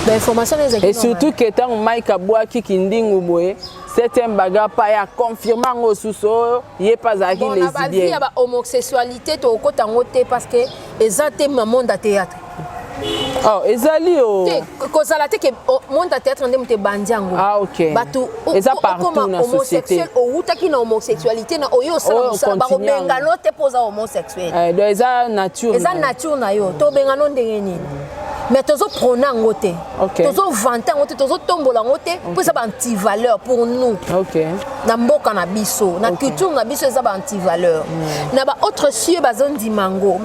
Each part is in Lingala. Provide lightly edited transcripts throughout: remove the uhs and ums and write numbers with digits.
Bainformation ezalaki. Et surtout que ntango Mike abwaki kindingu boye, septième bagarre pa ya confirme yango susu oyo ye mpe azalaki Bon, na bavie lesbienne. Ya bahomosexualité, tokokota yango te parce que eza te ma monde ya théâtre. Oh, ezali o. Te, kozala te ke monde ya théâtre nde moto ebandi yango. Ah, ok. Bato Eza partout okoma na société. Homosexuel, owutaki na homosexualité na oyo osala Oyo mosala, continue bakobenga yango. no te mpo oza homosexuel. Eh, donc eza nature Eza na yo. Nature na yo, tobenga no ndenge nini? Mais tozoprône yango te, tozovante yango te, tozotombola yango te, mpo eza baantivaleur pour nous na mboka na biso, na culture na biso, eza baantivaleur. Na baautre cieux bazondima yango.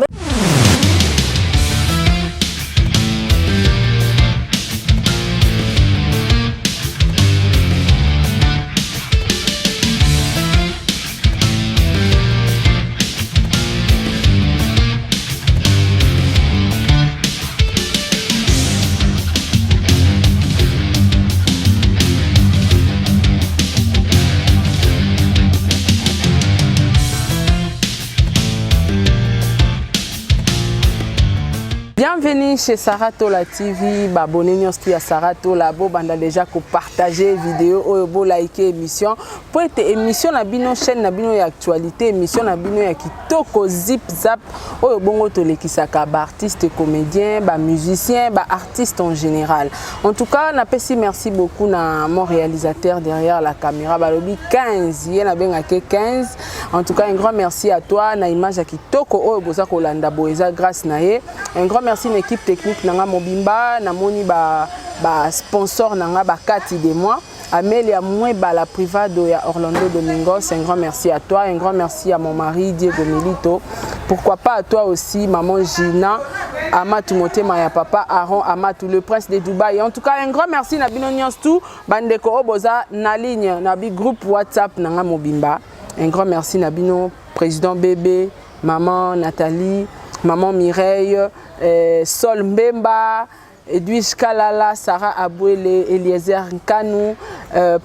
Bienvenue chez Sarah Tola TV, babone nyonso ya Sarah Tola, bobanda déjà kopartager vidéo oyo, bolike émission po ete émission na bino, chaîne na bino ya actualité, émission na bino ya kitoko Zip Zap oyo bongo tolekisaka baartiste comédien, bamusicien, baartiste en général. En tout cas, napesi merci beaucoup na mon réalisateur derrière la caméra, balobi 15, ye nabengaki 15. En tout cas, un grand merci à toi na image ya kitoko oyo boza kolanda boye, eza grâce na ye. Un grand merci na équipe technique na nga mobimba. Namoni ba ba sponsor na nga bakati de moi, Amelia Mweba, privado ya Orlando Domingos, un grand merci à toi, un grand merci à mon mari Diego Milito. Pourquoi pas à toi aussi, maman Gina, Amatou Motema ya papa Aaron Amatou, le prince de Dubaï. En tout cas, un grand merci na bino nyonso tout, bandeko oboza na ligne, na bi groupe WhatsApp na nga mobimba. Un grand merci na bino, président bébé, maman Nathalie, maman Mireille, Sol Mbemba, Edwige Kalala, Sarah Abouele, Eliezer Nkanou,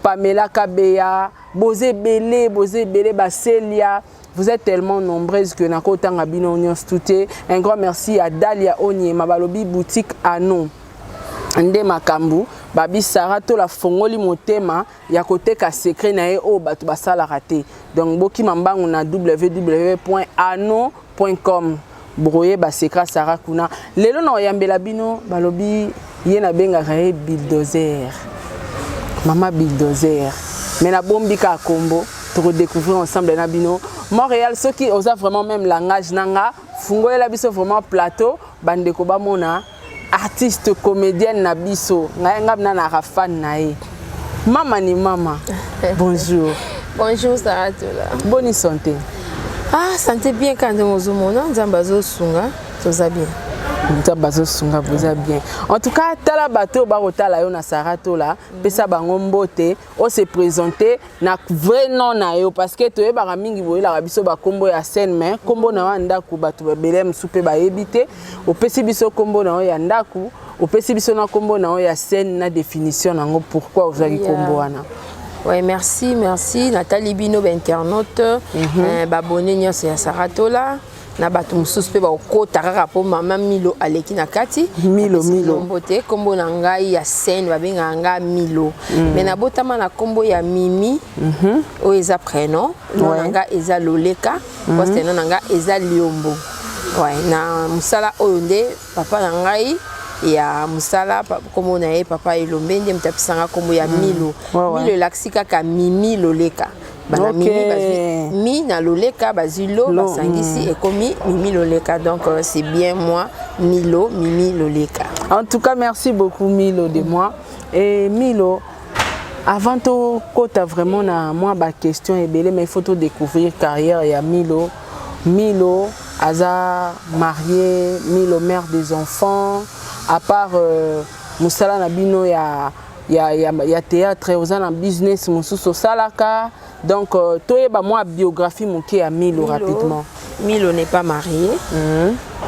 Pamela Kabeya, Bozé Belé, Bozé Belé, Baselia. Vous êtes tellement nombreuses que nakotanga bino nyonso tout te. Un grand merci à Dalia Onyema, balobi boutique Ano. Nde makambu, babi Sarah Tola fongoli motema ya koteka secret na ye oyo bato basalaka te. Donc bokima mbangu na www.ano.com, bokoyeba secret Sarah kuna. Lelo na oyambela bino, balobi ye nabengaka ye bulldozer, mama bulldozer, mais nabombi kaka kombo, tokodécouvrir ensemble na bino. Montréal, soki oza vraiment même langage na nga, fungolela biso vraiment plateau, bandeko bamona artiste comédienne na biso. Ngai ngai na naka fan na ye, mama ni mama. Bonjour. Bonjour Sarah Tola. Boni santé? Ah, santé bien, quand ozomona Nzambe azosunga, toza bien. Nzambe azosunga, boza bien. En tout cas, tala bato oyo bakotala yo na Sarah Tola, pesa bango mbote, ose présente na vrai nom na yo, parce que toyebaka mingi boyelaka biso bakombo ya scène, mais kombo na yo ya ndako bato babele mosusu mpe bayebi te. Opesi biso kombo na yo ya ndako, opesi biso na kombo na yo ya scène na définition nango, pourquoi ozwaki kombo wana? Ouais, merci, merci. Nathalie bino, internaute, babone nyonso ya Sarah Tola, na bato mosusu mpe bakokota kaka mpo mama Milo aleki na kati. Milo. Napesi Milo. kombo te. Nkombo na ngai ya scène babengaka nga Milo, mais nabotama na nkombo ya Mimi, oyo eza prénom. Nom na nga eza Loleka, poste nom na nga eza Liombo. Ouais, na mosala oyo nde papa na ngai ya mosala, nkombo na ye papa Elombe, nde moto apisanga nkombo ya Milo. Milo elakisi kaka Mimi Loleka. Bana Mimi bazwi mi na Loleka, bazwi lo, Lo, basangisi, ekomi Mimi Loleka. Donc c'est bien moi, Milo, Mimi Loleka. En tout cas, merci beaucoup Milo de moi. Et Milo, avant tokota vraiment na mwa baquestion ebele, mais il faut découvrir carrière ya Milo. Milo aza marié, Milo mère des enfants. À part mosala na bino ya théâtre, oza na business mosusu osalaka. Donc toyeba mwa biographie moke ya Milo, rapidement. Milo n'est pas mariée,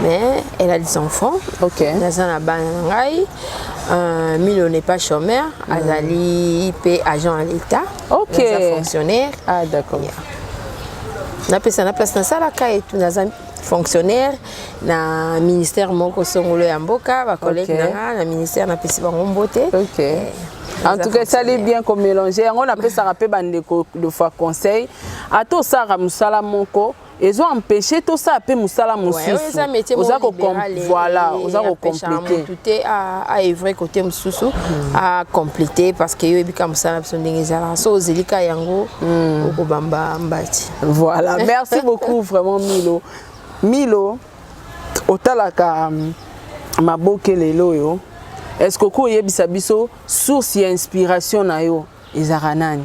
mais elle a des enfants. Naza na bana na ngai. Milo n'est pas chômeur, azali mpe agent à l'État. Naza fonctionnaire. Ah, d'accord. Yeah. Napesa na place nasalaka etu naza Fonctionnaire na ministère moko songolo ya mboka, bacollègue na nga na ministère, napesi bango mbote. En tout cas, esali bien komélange yango. Napesaka mpe bandeko de fois conseil: ata osalaka mosala moko, ezo empêche tosala mpe mosala mosusu. Oza, voilà, oza kocompléter. Motu te aœuvrer côté mosusu, acompléter, parce que yo oyebika mosala na biso ndenge ezalaka. So ozelika yango, okobamba mbati. Voilà, merci beaucoup vraiment, Milo. Milo, otalaka maboke lelo oyo, est ce que okoki oyebisa biso source ya inspiration na yo ezalaka nani?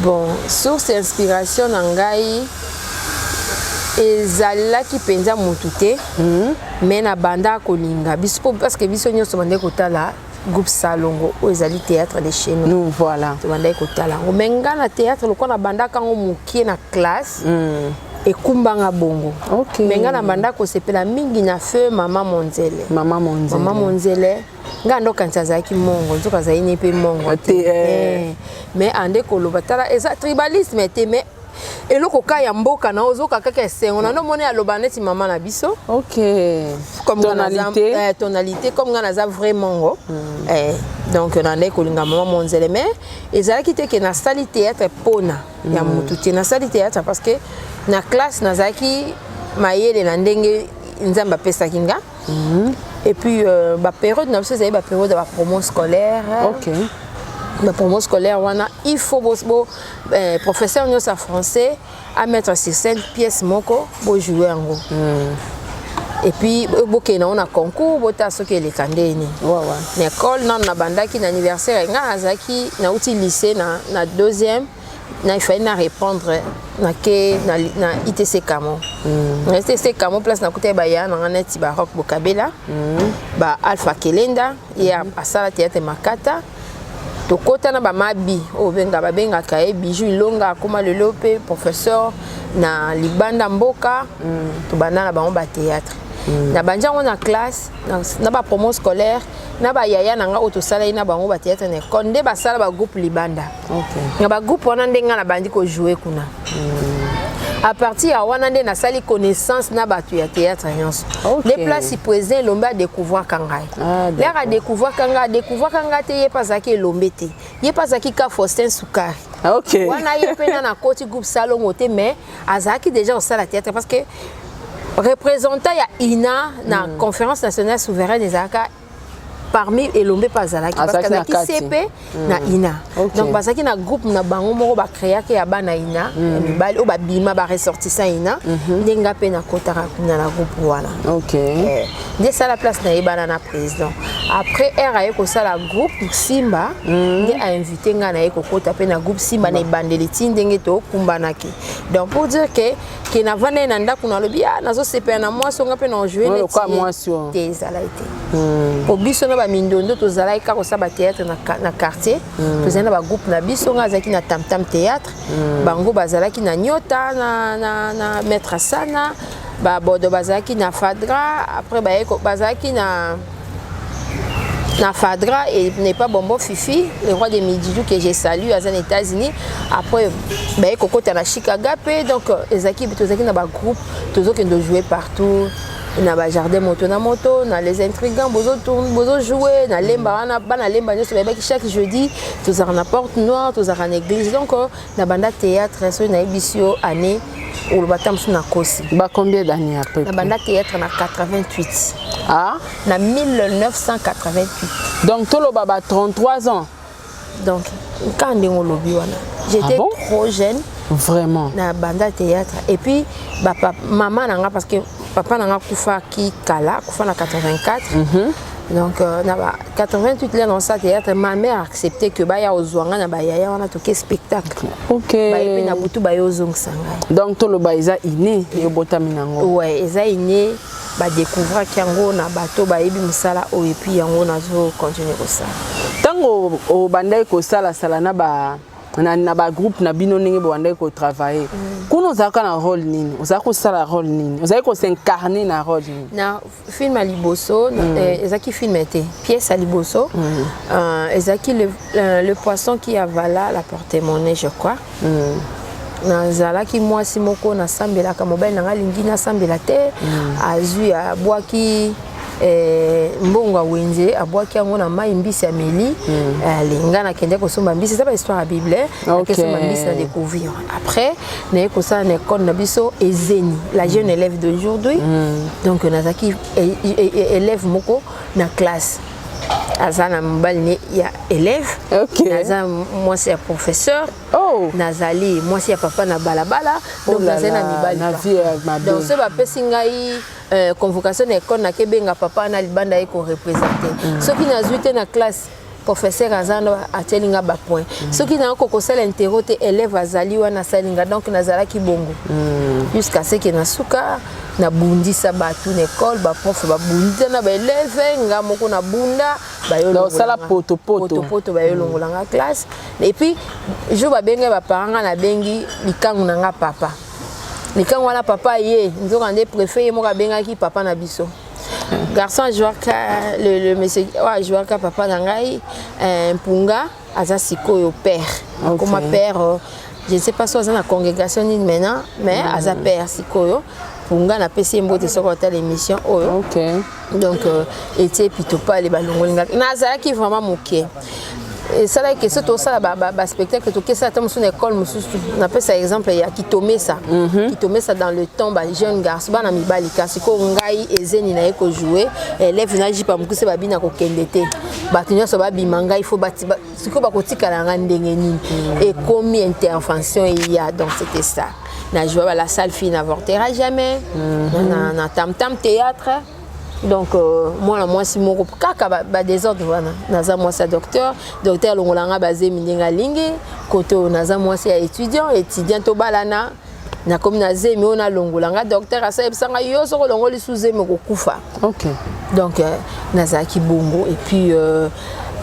Bon, source ya inspiration na ngai ezalaki mpenza motu te, mais na banda kolinga biso po parce que biso nyonso bandaki kotala groupe Salongo oyo ezali théâtre de chez nous. Nous, voilà. Tobandaki kotala yango, mais nga na théâtre, lokola nabandaka yango mokie na classe, ekumbanga bongo. Mais nga na banda kosepela mingi na feu Mama Monzele. Mama Monzele. Mama Monzele, nga ndo kanisi azalaki mongo, nzoka azali ne mpe mongo te. Mais ande koloba, tala, eza tribalisme te, mais eloko ka ya mboka na ozoka kaka esengo na ndomoni aloba neti mama na biso. Comme nga Tonalité. Tonalité, comme nga naza vrai mongo. Donc nandaki kolinga Mama Monzele, mais ezalaki te ke nasali théâtre mpona ya motu te. Nasali théâtre parce que na classe nazalaki mayele na ndenge Nzambe apesaki nga. Et puis bapériode na biso ezali bapériode ya bapromo scolaire. Bapromo scolaire wana, il faut bo professeur nyonso ya français amettre sur scène pièce moko, bojoue yango et puis bokende yango na concours, botala soki eleka ndeni. Na école nano nabandaki na anniversaire, nga nazalaki nauti lycée na deuxième, na ifali na répondre, nake na ITC Camo. Na ITC Camo, place nakuta ye baya nanga neti barock Bokabela, ba Alpha Kelenda, ye asala théâtre Makata. Tokɔta na bamabi oyo benga babengaka ye Bijou Ilonga, akóma lelo mpe professeur na libanda mboka. Tobanda na bango bathéâtre. Nabandi yango na classe, na bapromo scolaire, na bayaya na nga oyo tosalaki na bango bathéâtre na école, nde basala bagroupe libanda. Na bagroupe wana nde nga nabandi kojoue kuna. À partir ya wana nde nasali connaissance na bato ya théâtre nyonso. Nde place président Elombe adécouvraka ngai. L'heure adécouvraka ngai, adécouvraka ngai te, ye mpe azalaki Elombe te, ye mpe azalaki ka Faustin Sukari. Wana ye mpe na nakoti groupe Salongo te, mais azalaki déjà kosala théâtre, parce que représentant ya INA na Conférence nationale souveraine ezalaka parmi Elombe mpe azalaki, parce que Azalaki na azalaki kati. CP na INA. Donc bazalaki na groupe na bango moko bacréaki ya bana INA ya mibali oyo babima baressortissant INA. Nde nga mpe nakotaka kuna na groupe wana. Nde esala place nayebana na président. Après aire aye kosala groupe Simba, nde ainvite ngai naye kokota mpe na groupe Simba na ebandeli ti ndenge tokumbanaki. Donc pour dire ke navandai na ndako, nalobi: "Ah, nazosepela na mwasi onga mpe na ojoue." Oyo lokola mwasi oyo. Te, ezalaki te. Po biso na bamindondo tozalaki kaka kosala bathéâtre na quartier. Tozali na bagroupe na biso. Ngai azalaki na Tamtam Théâtre, bango bazalaki na Nyota, na Maître Sana, babodo bazalaki na Fadra. Après bazalaki na Fadra et n'est pas Bonbon Fifi, le roi des Mididou que j'ai salué aux États-Unis. Après baye kokota na Chicago mpe. Donc ezalaki, tozalaki na bagroupe, tozokende jouer partout, na bajardin moto na moto, na Les Intrigants, bozojoue na Lemba wana. Bana Lemba nyonso bayebaki, chaque jeudi tozalaka na Porte Noire, tozalaka na église. Donc na banda théâtre, soki nayebisi yo année, oloba ta mosusu nakosi. Ba combien d'années à peu Na près? Banda théâtre na 88. Ah. Na 1988. Donc toloba ba 33 ans. Donc ka ndenge olobi wana, j'étais Ah bon? trop jeune. Vraiment. Na banda théâtre et puis bapa mama na nga, parce que papa na nga akufaki kala, akufa na 84. Donc na ba 88 le na théâtre, ma mère a accepté que baya ozwa nga na bayaya wana, toke spectacle. Baye mpe na butu, baye ozongisa ngai. Donc toloba eza inné, ebotami nango. Ouais, eza inné. Badécouvraki yango na bato bayebi mosala oyo, et puis yango nazocontinue kosala. Ntango obandaki kosalasala na bagroupe na bino, ndenge bobandaki kotravaille kuna, ozalaka na rôle nini? Ozalaki kosala rôle nini? Ozalaki kos'incarner na rôle nini? Na film ya liboso, ezalaki film te, pièce ya liboso, ezalaki le poisson qui avala la porte-monnaie, je crois. Nazalaki mwasi moko nasambelaka, mobali na ngai alingi nasambela te. Azwi, abwaki mbongo ya wenze, abwaki yango na mai, mbisi ameli. Alinga nakende kosomba mbisi, eza bahistoire ya Bible. Nakesomba mbisi, na découvrir. Après naye kosala na école na biso Ezeni, la jeune élève d'aujourd'hui. Donc nazalaki élève moko na classe, aza na mobali ne ya élève. Naza mwasi ya professeur. Nazali mwasi ya papa na balabala. Donc Oh là nazali na là, mibali na pa. vie ya mabe. Donc soki bapesi ngai convocation na école, nakebenga papa na libanda ye koreprésenter. Soki nazwi te na classe, professeur aza wana, atieli nga bapoint. Soki nayoka kosala interro te, élève azali wana, asali nga. Donc nazalaki bongo jusqu'à ce que nasuka nabundisa bato na école, baprof babundisa na baélève, nga moko nabunda. Donc, osala potopoto. Potopoto, bayolongola nga classe. Et puis jour babengai baparent, nga nabengi likangu na nga papa, likangu wana papa ye nzoka nde préfet ye moko abengaki papa na biso. Garçon ajouaka le monsieur oyo ajouaka papa na ngai, Mpunga, aza sikoyo père. Akoma père, je ne sais pas so aza na congrégation nini maintenant, mais aza père sikoyo. Mpunga, napesi ye mbote soki otala émission oyo. Donc etie pitopale, balongoli nga. Nazalaki vraiment moke, esalaki ke so tosala baspectacle, tokesala ata mosusu na école mosusu. Napesa exemple ya Kitomesa. Kitomesa, dans le temps, bajeune garçon, bana mibali, kasi ko ngai Ezeni na ye kojouer élève na jipa mokuse, babina kokende te, bato nyonso babima, ngai fo sikoyo bakotikala nga ndenge nini? Ekomi intervention eya. Donc c'était ça, na joué La sale fille n'avortera jamais na Tam Tam Théâtre. Donc mwana mwasi moko kaka badésordre wana. Naza mwasi ya docteur, docteur alongola nga bazemi ndenge alingi. Kote oyo naza mwasi ya étudiant, étudiant tobalana, nakomi na zemi oyo nalongola nga, docteur asayebisanga: yo soki olongoli su zemi, okokufa. Donc nazalaki bongo. Et puis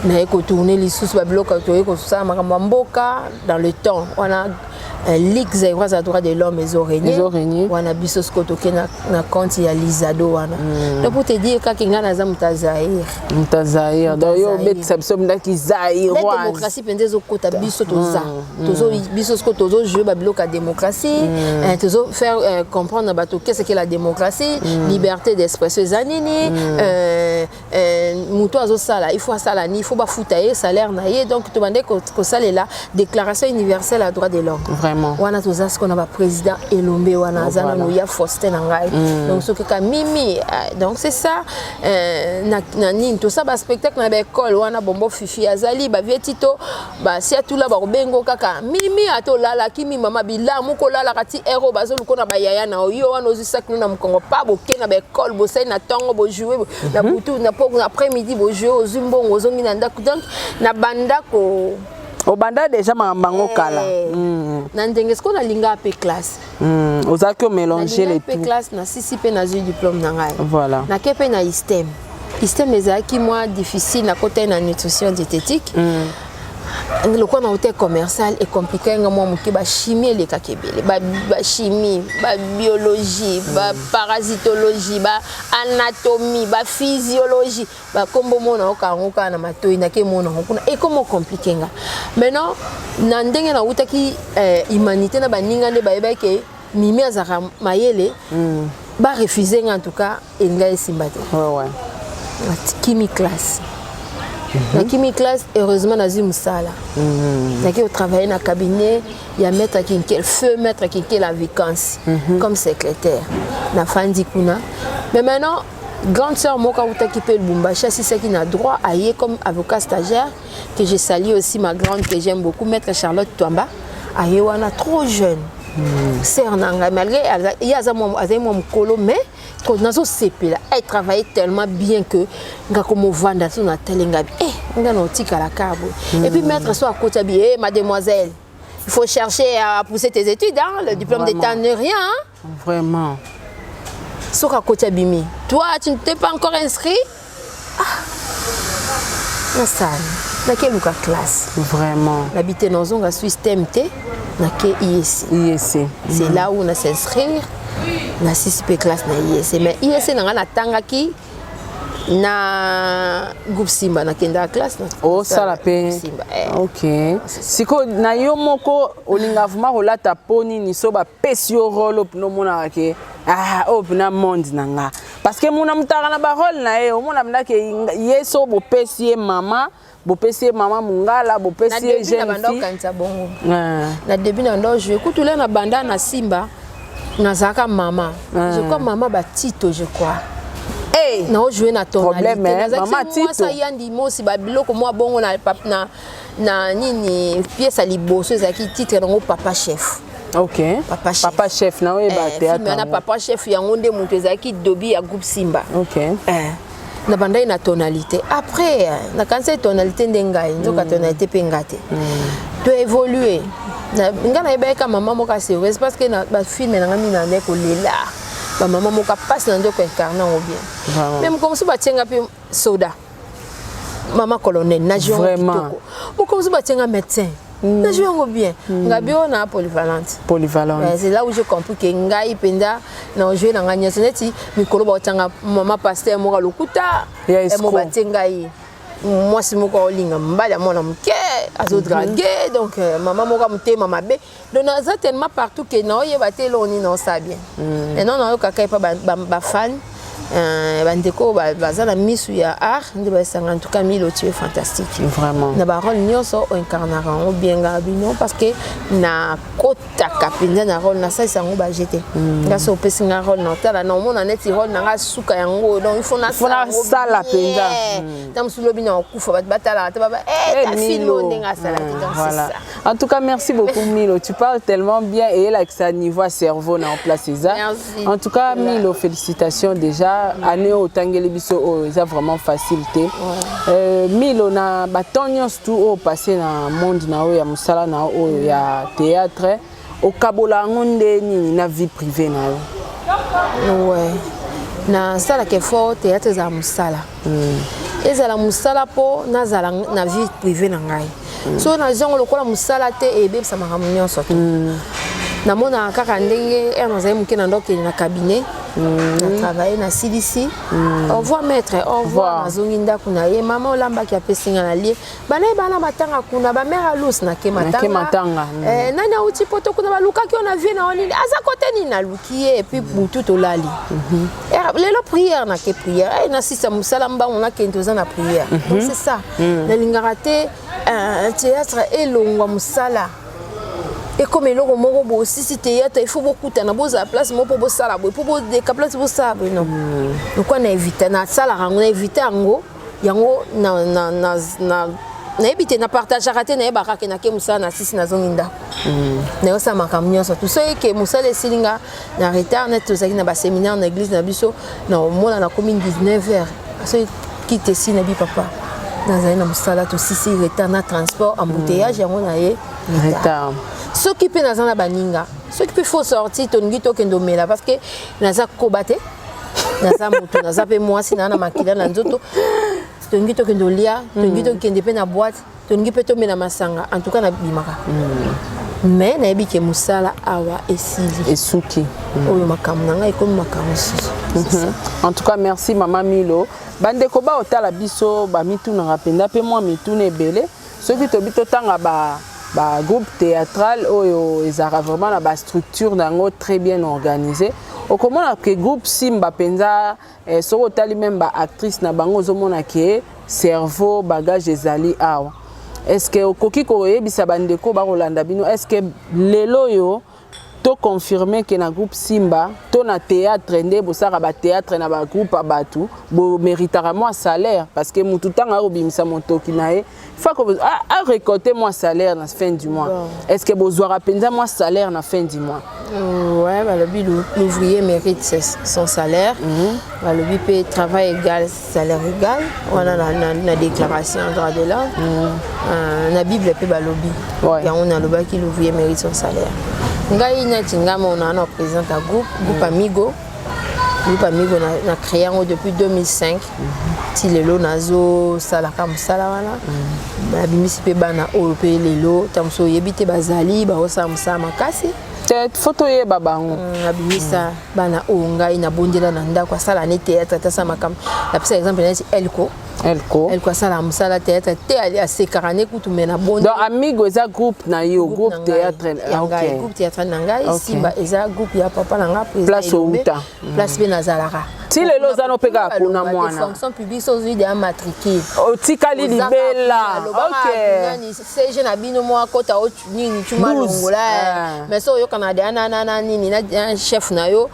naye kotourner lisusu babiloko, toye kosala makambo ya mboka. Dans le temps wana, Ligue zaïroise ya droit de l'homme ezorégner. Ezorégner. Wana biso sikoyo toke na compte ya Lisado wana. Donc pour te dire kaka, ngai naza moto ya Zaire. Moto ya Zaire. Donc yo Zaire. obetisa biso ndaki Nde zairoise. Démocratie mpenza ezokota, biso toza biso sikoyo tozojouer babiloko ya démocratie, tozo faire comprendre na bato qu'est-ce que la démocratie, liberté d'expression eza nini, moto azosala, il faut asala nini, il faut bafuta ye salaire na ye. Donc tobande kosalela Déclaration universelle ya droit de l'homme. Wana toza sikoyo na baprésident Elombe wana, aza nano ya Faustin na ngai. Donc soki ka mimi, donc c'est ça, na nini, tosala baspectacle na baekole wana. Bombo Fifi azali bavie tito basiatula, bakobengo kaka mimi, ata olalaki mi mama bilamu kolalaka ti ero bazoluka na bayaya na yo wana, ozwi saki no na mokongo pa, boke na baekole, bosali na ntongo, bojoue na butu, na poko après midi bojoue, ozwi mbongo, ozongi na ndako. Donc na bandako. Obanda déjà makambo yango kala. Na ndenge sikoyo nalingaka mpe classe. Ozalaki omélange Nalinga le mpe tout. Classe nasisi mpe nazwi diplôme na ngai. Nake mpe na ISTEM. ISTEM ezalaki mwa difficile, nakotaki na nutrition diététique. Lokola na hôtel commercial, ecompliquer nga mwa moke. Bachimie elekaki ebele, bachimie, babiologie, baparasitologie, baanatomie, baphysiologie, bakombo mona oyoka yango kaka na matoi, nake mona yango kuna, ekoma compliquer nga. Maintenant na ndenge nawutaki humanité na baninga nde bayebaki ke Mimi azalaka mayele, barefuser nga. En tout cas elinga esimba te. Nakimi classe, nakimi classe. Heureusement nazwi mosala, naki kotravailler na cabinet ya maître Kinkel, feu maître Kinkel à Vacances, comme secrétaire. Nafandi kuna. Mais maintenant grande sœur moko awutaki mpe Lubumbashi, asisaki na droit, aye comme avocat stagiaire, que je salue aussi, ma grande que j'aime beaucoup, maître Charlotte Twamba. Aye wana trop jeune, sœur na ngai, malgré ye azali mwa mokolo, mais nazosepela, elle travaillait tellement bien que nga komovanda so natali nga bi eh, nga na otikala kaka boye. Et puis maître so akoti abi: eh, mademoiselle, il faut chercher à pousser tes études, hein? Le diplôme d'état n'est rien, hein? Soki akoti abimi: toi, tu ne t'es pas encore inscrit? Ah, nasali nakeluka classe. Nabi te, nazonga système te, nake IEC. IEC. C'est là où na s'inscrire, nasisi mpe classe na IEC. Mais IEC na ngai natangaki na Groupe Simba, nakendaka classe. Osala mpe? Simba. Ok, sikoyo na yo moko olinga vraiment kolata mpo nini? So bapesi yo rôle oyo mpena omonaka ke ah, oyo mpena monde na nga, parce que muna mutaka na barôle na ye, omona mpenza ke ye so bopesi ye mama, bopesi ye mama mongala, bopesi ye jeune fille. Okanisa bongo na début na ndo jouer kutu le na banda na Simba, nazalaka mama, je crois mama batito, je crois. Hey! Naojouer na tonalité, nazalaki mwasi ayandi mosi, babiloko mwa bongo na nini. Pièce ya liboso ezalaki titre nango Papa Chef. Ok, Papa Chef. Papa Chef na oyeba théâtre. Na Papa Chef yango nde moto ezalaki dobi ya groupe Simba. Na bandaki na tonalité. Après nakanisi tonalité nde ngai, nzoka tonalité mpe nga te. To évolue, ngai nayebaki ka mama moko sérieuse, parce que bafilm na ngai mingi na nde kolela bamama moko mpasi na nde koincarner yango bien. Mais moko mosusu batienga mpe soda, mama colonel, na joué yango kitoko. Moko mosusu batienga médecin, na joué yango bien. Ngabi oyo na polyvalente. Polyvalente. C'est là où j'ai compris que ngai mpenza na joué na ngai nyonso. Neti mikolo baotianga mama pasteur moko lokuta mo, batie ngai mwasi moko aolinga mobali ya mwana moke, azodraguer. Donc mama moko ya motema mabe. Donc naza tellement partout ke naoyeba te eloko nini naosala bien. Maintenant nayokaka epa bafan, bandeko baza na misu ya art nde bayesanga: "En tout cas Milo, tu es fantastique." Vraiment. Na barôle nyonso oincarnaka yango bien. Nga bino, parce que nakotaka mpenza na rôle, nasalisa yango baje te. Nga so opesi nga rôle, na otala na omona neti rôle na nga suka yango. Donc il faut nasala mpenza. Ta mosusu lobi na okufa, bato batalaka te, baba ta film oyo ndenge asalaki. Donc c'est ça. En tout cas, merci beaucoup Milo, tu parles tellement bien et elakisa niveau ya cerveau na en place eza. En tout cas Milo, félicitations déjà. Année oyo otangeli biso oyo eza vraiment facile te. Milo, na batemps nyonso tu oyo passé na monde na oyo ya mosala na oyo ya théâtre, okabola yango nde nini na vie privée na yo? Ouais, nasalaka effort théâtre ezala mosala, ezala mosala mpo nazala na vie privée na ngai. So nazwi yango lokola mosala te, ebebisa makambo nyonso to. Namonaka kaka ndenge ere nazali moke na ndokende na cabinet na travaille, nasilisi, au revoir maître, au revoir, nazongi ndako na ye, mama olambaki, apesi nga na lie, bana ye bana matanga kuna, bamare alus, nake matanga. Nani auti poto kuna, balukaki yo na vie na yo nini, aza kote nini, naluki ye. Et puis butu tolali. Lelo prière, nake prière, nasisa mosala mbango, nakende, toza na prière. Donc c'est ça, nalingaka te théâtre elongwa mosala, ekoma eloko moko bosisi théâtre, il faut bokutana, bozala place moko mpo bosala boye, mpo bodeka place, bosala boye. Non, lokwa na évite, nasalaka yango, na évite yango. Yango nayebi te, napartageaka te. Nayebaka ke nake mosala, nasisi, nazongi ndako, nayosala makambo nyonso tu. Soki ke mosala esili nga na retard, neti tozalaki na baséminaire na église na biso, na omona nakomi 19 heures, soki kite esili, nabi: "Papa, nazali na mosala, tosisi retard na transport, embouteillage." Yango na ye retard. Soki mpe naza na baninga, soki mpe faut sortir, tolingi tokende omela, parce que naza koba te, naza motu, naza mpe mwasi, naa na makila na nzoto. Tolingi tokende olia, tolingi tokende mpe na boîte, tolingi mpe tomela masanga. En tout cas nabimaka, mais nayebi ke mosala awa esili. Esuki. Oyo makambo na ngai ekomi makambo mosusu. En tout cas merci mama Milo. Bandeko baotala biso, bamitunaka mpenza mpe mwa mituna ebele. Soki tobi totanga ba bagroupe théâtral oyo ezalaka vraiment na bastructure na yango très bien organisé, okomona ke groupe Simba mpenza, soki otali même baactrice na bango, ozomona ke cerveau, bagage ezali awa. Est ce que okoki koyebisa bandeko bakolanda bino, est ce que lelo oyo toconfirme ke na groupe Simba to na théâtre nde bosalaka bathéâtre na bagroupe ya bato, boméritaka mwa salaire? Parce que motu ntango akobimisa motoki na ye, fa arécolte mwa salaire na fin du mois. Est ce que bozwaka mpenza mwa salaire na fin du mois? Ouais, balobi l'ouvrier mérite son salaire. Balobi mpe travail égal, salaire égal. Wana na déclaration droit de l'homme. Na Bible mpe balobi. Yango nalobaki l'ouvrier mérite son salaire. Ngai neti ngai mona na présidente ya groupe, groupe Amigo. Groupe Amigo na créé yango depuis 2005 ti lelo. Nazosalaka mosala wana, nabimisi mpe bana oyo mpe lelo ta mosusu oyebi te, bazali baosala mosala makasi. Te, faut toyeba bango. Abimisa bana oyo ngai nabondela na ndako, asala ne théâtre ata asala makambo. Napesa exemple neti Elko. Elko. Elko asala mosala théâtre te, asekaka ne kutu, me nabondi. Donc Amigo eza groupe na yo, groupe théâtre? Ya ngai, groupe théâtre na ngai. Simba eza groupe ya papa na ngai. Place outa. Place mpe nazalaka. Ti lelo oza no mpe kaka kuna mwana. Fonction publique, so ozwi deya matricule, otikali libela. Ok, CG na bino mwa akota nini, cuma longola, mais so oyokana deya na nini, na chef na yo,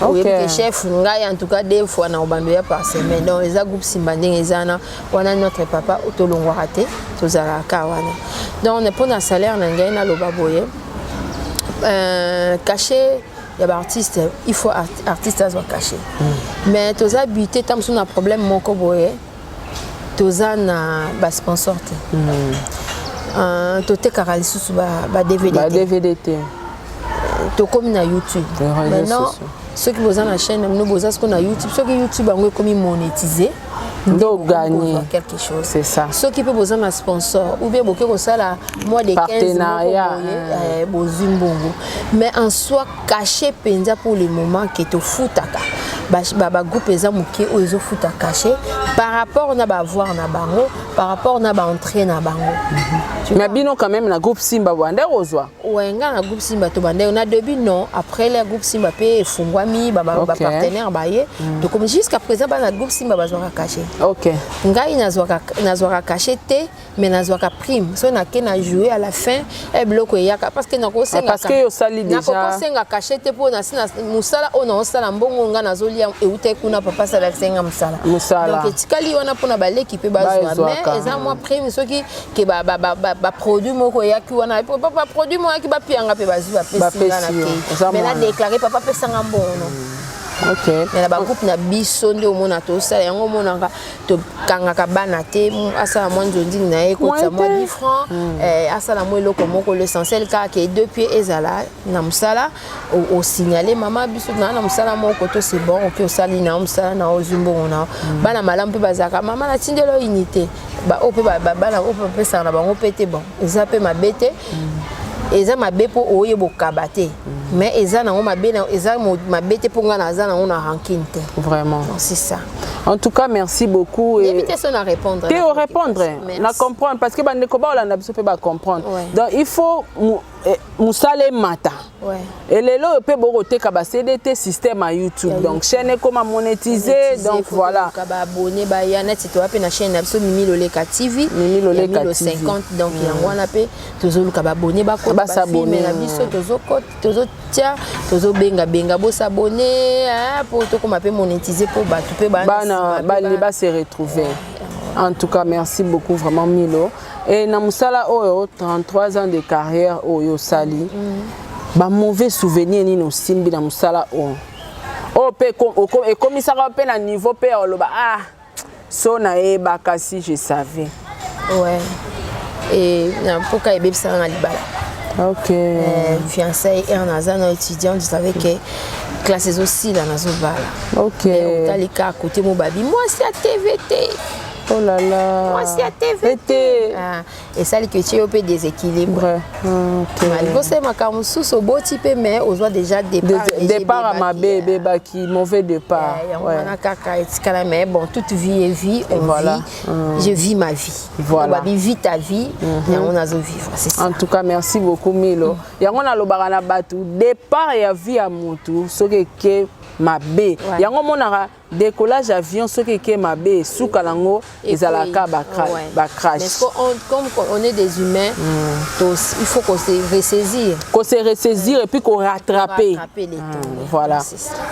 oyebi ke chef ngai, en tout cas deux fois na obando ya par semaine. Donc eza groupe Simba ndenge eza na wana, notre papa, tolongwaka te, tozalaka wana. Donc mpona salaire na ngai, naloba boye, cachet ya baartiste, il faut artiste azwa cachet, mais toza bute ta mosusu na problème moko boye, toza na basponsor te. Totekaka lisusu ba DVD. Ba DVD te. Tokomi na YouTube maintenant. Soki boza na chaîne na bino, boza siko na YouTube, soki YouTube yango ekomi monétisé, nde ogagner quelque chose. C'est ça. Soki mpe boza na sponsor ou bien boke kosala mois de 15 partenariat, bozwi mbongo. Mais en soi, cachet mpenza, pour le moment ke tofutaka, bagroupe eza moke oyo ezofuta cachet par rapport na baavoir na bango, par rapport na baentrée na bango. Mais bino quand même na groupe Simba bwande kozwa? Ouais, nga na groupe Simba tobande na début, non, après le groupe Simba mpe efungwami, bapartenaire baye, tokomi jusqu'à présent, bana groupe Simba bazwaka cachet. Ngai nazwaka cachet te, mais nazwaka prime so nake na jouer à la fin e biloko eyaka, parce que nakosenga cachet te mpo nasi mosala oyo naosala, mbongo nga nazolia eutai kuna, papa asalakisa nga mosala. Donc etikali wana mpona baleki mpe bazwa, mais eza mwa prime soki ke baproduit moko eyaki wana, baproduit moko eyaki, bapianga mpe bazwi, bapesi nga na kei, mais nadéclare papa apesanga mbongo. Mais na bagroupe na biso nde omona tosala yango, omonaka tokangaka bana te, asala mwa nzondingi na ye, ekotisa mwa 10 francs, asala mwa eloko moko. L'essentiel kaka ke deux pieds ezala na mosala, osignale mama biso naa na mosala moko to c'est bon, oki osali na mosala na ozwi mbongo na bana malamu mpe bazalaka mama natindeli oyo unité, oyo mpe bana oyo mpe bapesaka na bango mpe te. Bon, eza mpe mabe te, eza mabe mpo oyeba okaba te, mais eza nango mabe, eza mabe te mpo ngai naza nango na rancune te. Vraiment. C'est ça. En tout cas, merci beaucoup. Yebi te so na répondre. Te, répondre na comprendre, parce que bandeko baolanda biso mpe bacomprendre. Donc il faut mosala emata. Elelo oyo mpe bokoteka baCD te, système ya YouTube, donc chaîne ekoma monétisé, donc voilà. Baabonné baya neti toya mpe na chaîne na biso Mimi Loleka TV. Mimi Loleka TV 50. Donc yango wana mpe tozoluka baabonné bakota bafilme na biso, tozotia, tozobengabenga bos'abonner mpo tokóma mpe monétisé, mpo bato mpe bana base retrouver. En tout cas, merci beaucoup vraiment, Milo. Et na mosala oyo, 33 ans de carrière oyo osali, bamauvais souvenir nini osimbi na mosala oyo, oyo mpe ekomisaka mpe na niveau mpe ya oloba: "Ah, so nayebaka, si je savais"? Ouais, et na mpoka ebebisaka na libala. Fiançailles ere naza na étudiante, je savais que classe ezosila, nazobala. Otali kaka kote mo babi mwasi ya TV te. Oh là là. Mwasi ya TV te. Esali ke tie yo mpe déséquilibre. Malgré osala makambo mosusu, oboti mpe, mais ozwa déjà départ. Départ ya mabe, ebebaki, mauvais départ. Yango wana kaka etikala, mais bon, toute vie est vie, on vit, je vis ma vie. Babi vis ta vie, yango nazovivre, c'est ça. En tout cas, merci beaucoup, Milo. Yango nalobaka na bato, départ ya vie ya motu soki eke mabe, yango omonaka décollage avion soki eke mabe, suka nango ezalaka bacrash. Comme on est des humains, il faut qu'on se ressaisir. Qu'on se ressaisir et puis qu'on rattraper. Voilà,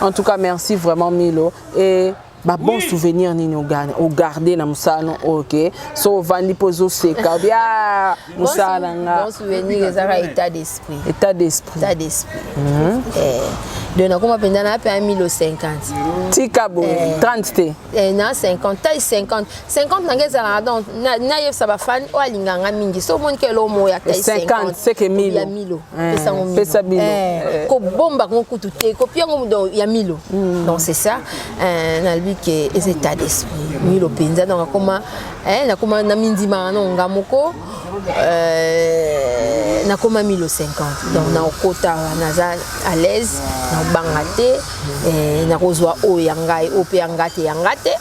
en tout cas, merci vraiment, Milo. Et babon souvenir nini ogarde na mosala no oyo ke so ovandi mpo ozoseka bia mosala na nga? Bon souvenir ezaka état d'esprit. État d'esprit. État d'esprit. Donc nakoma mpenza na mpe ya milo 50. Tika boye, 30 te? Na 50, taille 50, 50 nanga ezalaka. Donc nayebisa bafani oyo alinganga mingi, so omoni ke eloko moko ya taille 50, c'est que Milo. Ya Milo, pesango Pesa Milo. Kobomba ngo kutu te, kopia ngo, donc ya Milo. Donc c'est ça, nalobi ke eza état d'esprit Milo mpenza. Donc akoma, nakoma na mindimaka no nga moko. Nakoma Milo 50, donc nakokota awa, naza à l'aise, nakobanga te. Nakozwa oyo ya ngai, oyo mpe ya nga te, ya nga te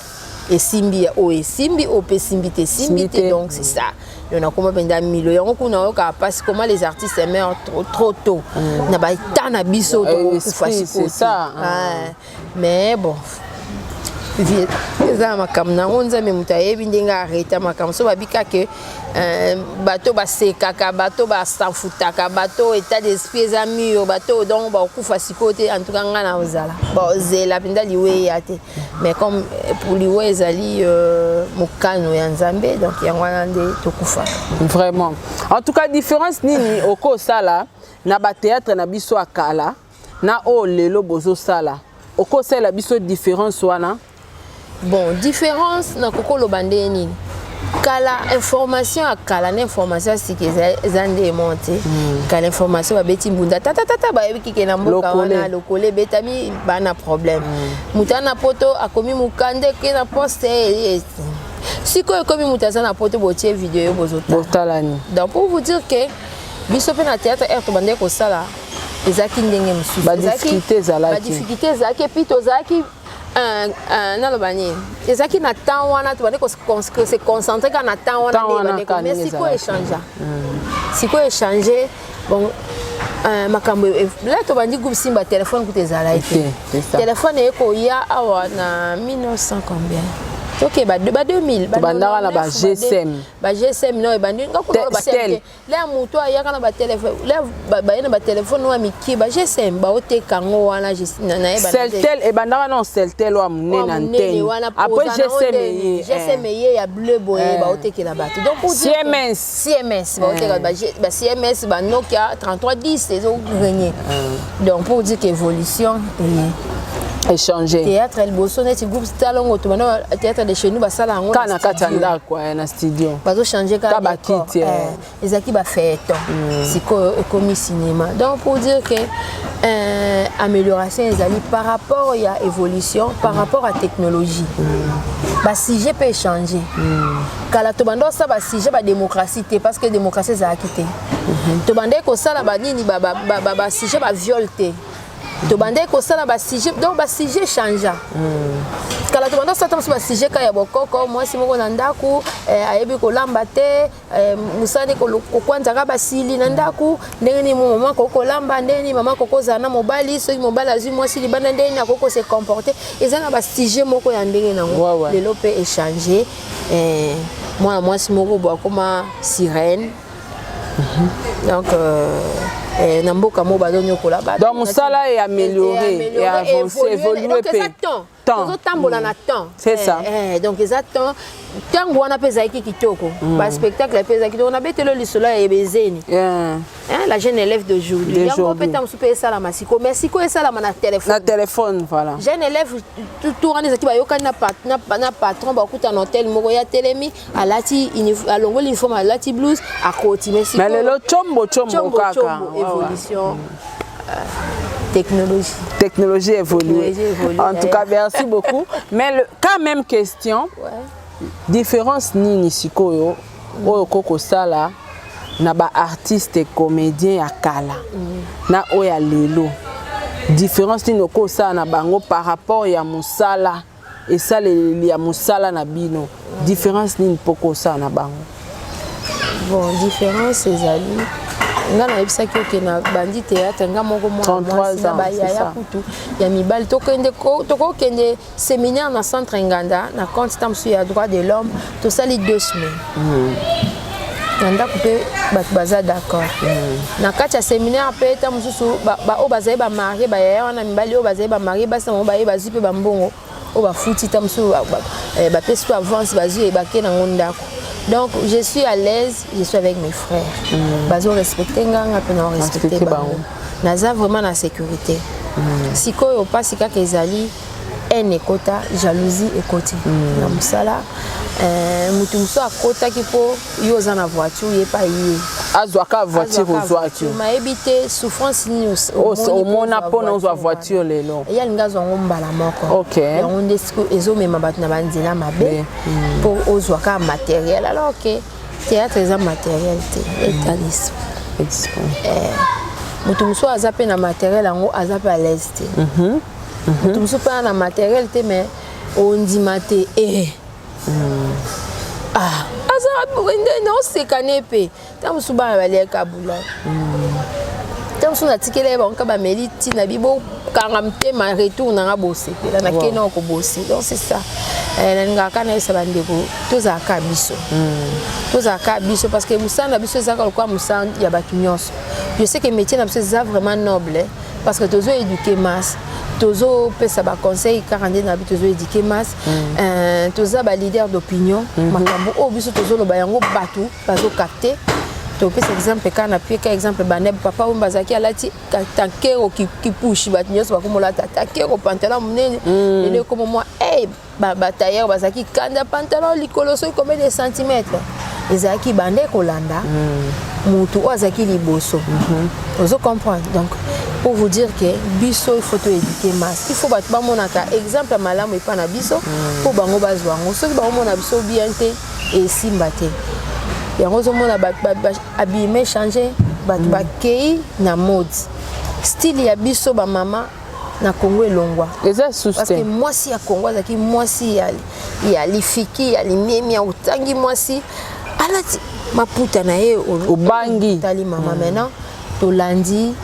esimbi, ya oyo esimbi, oyo mpe esimbi te, esimbi te. Donc c'est ça. Donc nakoma mpenza Milo. Yango kuna oyokaka mpasi, comment les artistes meurent trop, trop tôt na baétat na biso, tokokufa sikoyo. Mais bon, vie eza na makambo nango. Nzambe moto ayebi ndenge arrêta makambo. So babi kake bato basekaka, bato basanfutaka, bato état d'esprit eza mûr, bato donc bakokufa sikoyo te. En tout cas, ngai na ozala bozela mpenza liwa eya te, mais comme pour liwa ezali mokano ya Nzambe, donc yango wana nde tokufaka. Vraiment, en tout cas, différence nini okosala na bathéâtre na biso ya kala na oyo lelo bozosala? Okosalela biso différence wana? Bon, différence nakoki koloba ndenge nini? Kala, information ya kala na information ya sika eza nde emo te. Kala, information, babeti mbunda tatatata, bayebi kike na mboka wana, lokole ebetami, bana problème, moto ana poto akomi mokanda eke na poste. Sikoyo ekomi moto aza na poto, botie video, bozotala. Donc pour vous dire que biso mpe na théâtre aire tobandeki kosala, ezalaki ndenge mosusu. Badifficulté ezalaki. Badifficulté ezalaki, et puis tozalaki, naloba nini, ezalaki na temps wana tobandi se concentrer kaka na temps wana nde. Mais sikoyo échange, sikoyo échange. Bon, makambo la tobandi groupe Simba, telefone kuta ezalaki te. Telefone ekoya awa na 1900 combien? Toke ba 2000. Tobandaka na ba GSM. Ba GSM no ebandi nga kuna ba te. Le moto ayaka na batelefone, le baye na batelefone oyo ya mike, ba GSM, baoteka yango wana. Nayeba Celtel ebandaka na Celtel oyo monene, antenne. Après GSM eye. GSM eye ya bleu boye, baotekela bato. Donc CMS. CMS, baoteka ba CMS, ba Nokia 3310 ezorégner. Donc pour dire qu'évolution eye. Échanger. Théâtre ya liboso neti groupe Talongo, tobanda théâtre de chez nous, basala yango. Kaka na kati ya ndako, na studio. Bazochange kaka bakiti. Ezalaki bafeuilleton, sikoyo ekomi cinéma. Donc pour dire que amélioration ezali par rapport ya évolution, par rapport à technologie. Basujet mpe échange. Kala tobanda osala basujet badémocratie te, parce que démocratie ezalaki te. Tobandaki kosala banini, basujet baviol te. Tobandaki kosala basujet, donc basujet changea. Kala tobanda osala ta mosusu basujet ka ya bokoko, mwasi moko na ndako ayebi kolamba te, mosala nde kokwanzaka basili na ndako, ndenge nini mama akoki kolamba, ndenge nini mama akoki kozala na mobali, soki mobali azwi mwasi libanda, ndenge nini akoki kose comporter. Eza na basujet moko ya ndenge nango. Lelo mpe échange. Mwana mwasi moko bo akoma sirène. Donc na mboka mo bazonyokola. Bato, donc mosala e amélioré e avancé, évolué mpe. Tozotambola na temps. C'est ça. Donc eza temps. Ntango wana mpe ezalaki kitoko, baspectacle mpe ezalaki kitoko. Nabeteli lisolo ya Ebezeni, la jeune élève d'aujourd'hui. Yango mpe ntango mosusu mpe esalama sikoyo, mais sikoyo esalama na téléphone. Na téléphone, voilà. Jeune élève tour wana ezalaki bayokani na patron, bakuta na hotel moko, ya telemi, alati, alongoli uniforme, alati blouse, akoti. Mais lelo tshombo tshombo kaka. Évolution, technologie. Technologie évolue. En tout cas, merci beaucoup. Mais le, quand même, question, différence nini sikoyo oyo kokosala na baartiste comédien ya kala na oyo ya lelo? Différence nini okosala na bango par rapport ya mosala, esaleli ya mosala na bino? Différence nini mpo kosala na bango? Bon, différence ezali, nga nayebisaki oke na bandi théâtre nga moko mwana mwasi na bayaya kutu ya mibali. Tokokende séminaire na centre Nganda na compte ta mosusu ya droit de l'homme, tosali 2 semaines na ndako mpe bato baza d'accord. Na kati ya séminaire mpe ta mosusu oyo bazali bamarie, bayaya wana mibali oyo bazali bamarie, basi na bango baye, bazwi mpe bambongo oyo bafuti, ta mosusu bapesi mpe avance, bazwi, bake nango ndako. Donc je suis à l'aise, je suis avec mes frères, bazo respecte nga, nga mpe na respecte bango, naza vraiment na sécurité. Sikoyo mpasi kaka ezali haine ekota, jalousie ekoti na mosala. Motu mosusu akotaki mpo yo oza na voiture, ye pa ye. Azwaka voiture, ozwaki. Mayebi te souffrance nini. Omona mpona ozwa voiture lelo. Ye alingi azwa yango mbala moko. Yango nde sikoyo ezomema bato na banzela mabe mpo ozwa kaka matériel, alors que Théâtre eza matériel te, état d'esprit. Moto mosusu aza mpe na matériel yango, aza mpe à l'aise te. Moto mosusu mpe aza na matériel te, mais ondima te e ah, aza nde naoseka ne mpe. Ntango mosusu bana baliaka bula, ntango mosusu natikela ye bango ka bameli ntina bi bokanga motema, retour nanga bosepela nakei na kobosi. Donc c'est ça. Nalingaka kaka nayebisa bandeko, tozalaka biso, tozalaka biso, parce que mosala na biso ezalaka lokola mosala ya bato nyonso. Je sais que métier na biso eza vraiment noble, parce que tozo éduquer masse, tozopesa baconseil kaka nde na bi tozo éduquer masse, toza baleader d'opinion. Makambo oyo biso tozoloba yango, bato bazocapter. Topesa exemple kaka na pie ka exemple baneb papa oyo bazalaki alati tankero kipushi, bato nyonso bakomolata tankero, pantalon monene. Lelo ekoma mwa hey, batailleur bazalaki kanda pantalon likolo soki combien de centimètre ezalaki, banda kolanda motu oyo azalaki liboso. Ozo comprendre? Donc pour vous dire que biso, il faut toéduquer masse, il faut bato bamonaka exemple ya malamu epa na biso mpo bango bazwa yango. Soki baomona biso bien te, esimba te. Yango ozomona habillement change, bato bakei na mode, style ya biso bamama na Congo elongwa. Eza susu. Parce que mwasi ya Congo azalaki mwasi ya lifiki, ya limemi, otangi mwasi alati maputa na ye. Obangi. Tali mama. Maintenant tolandi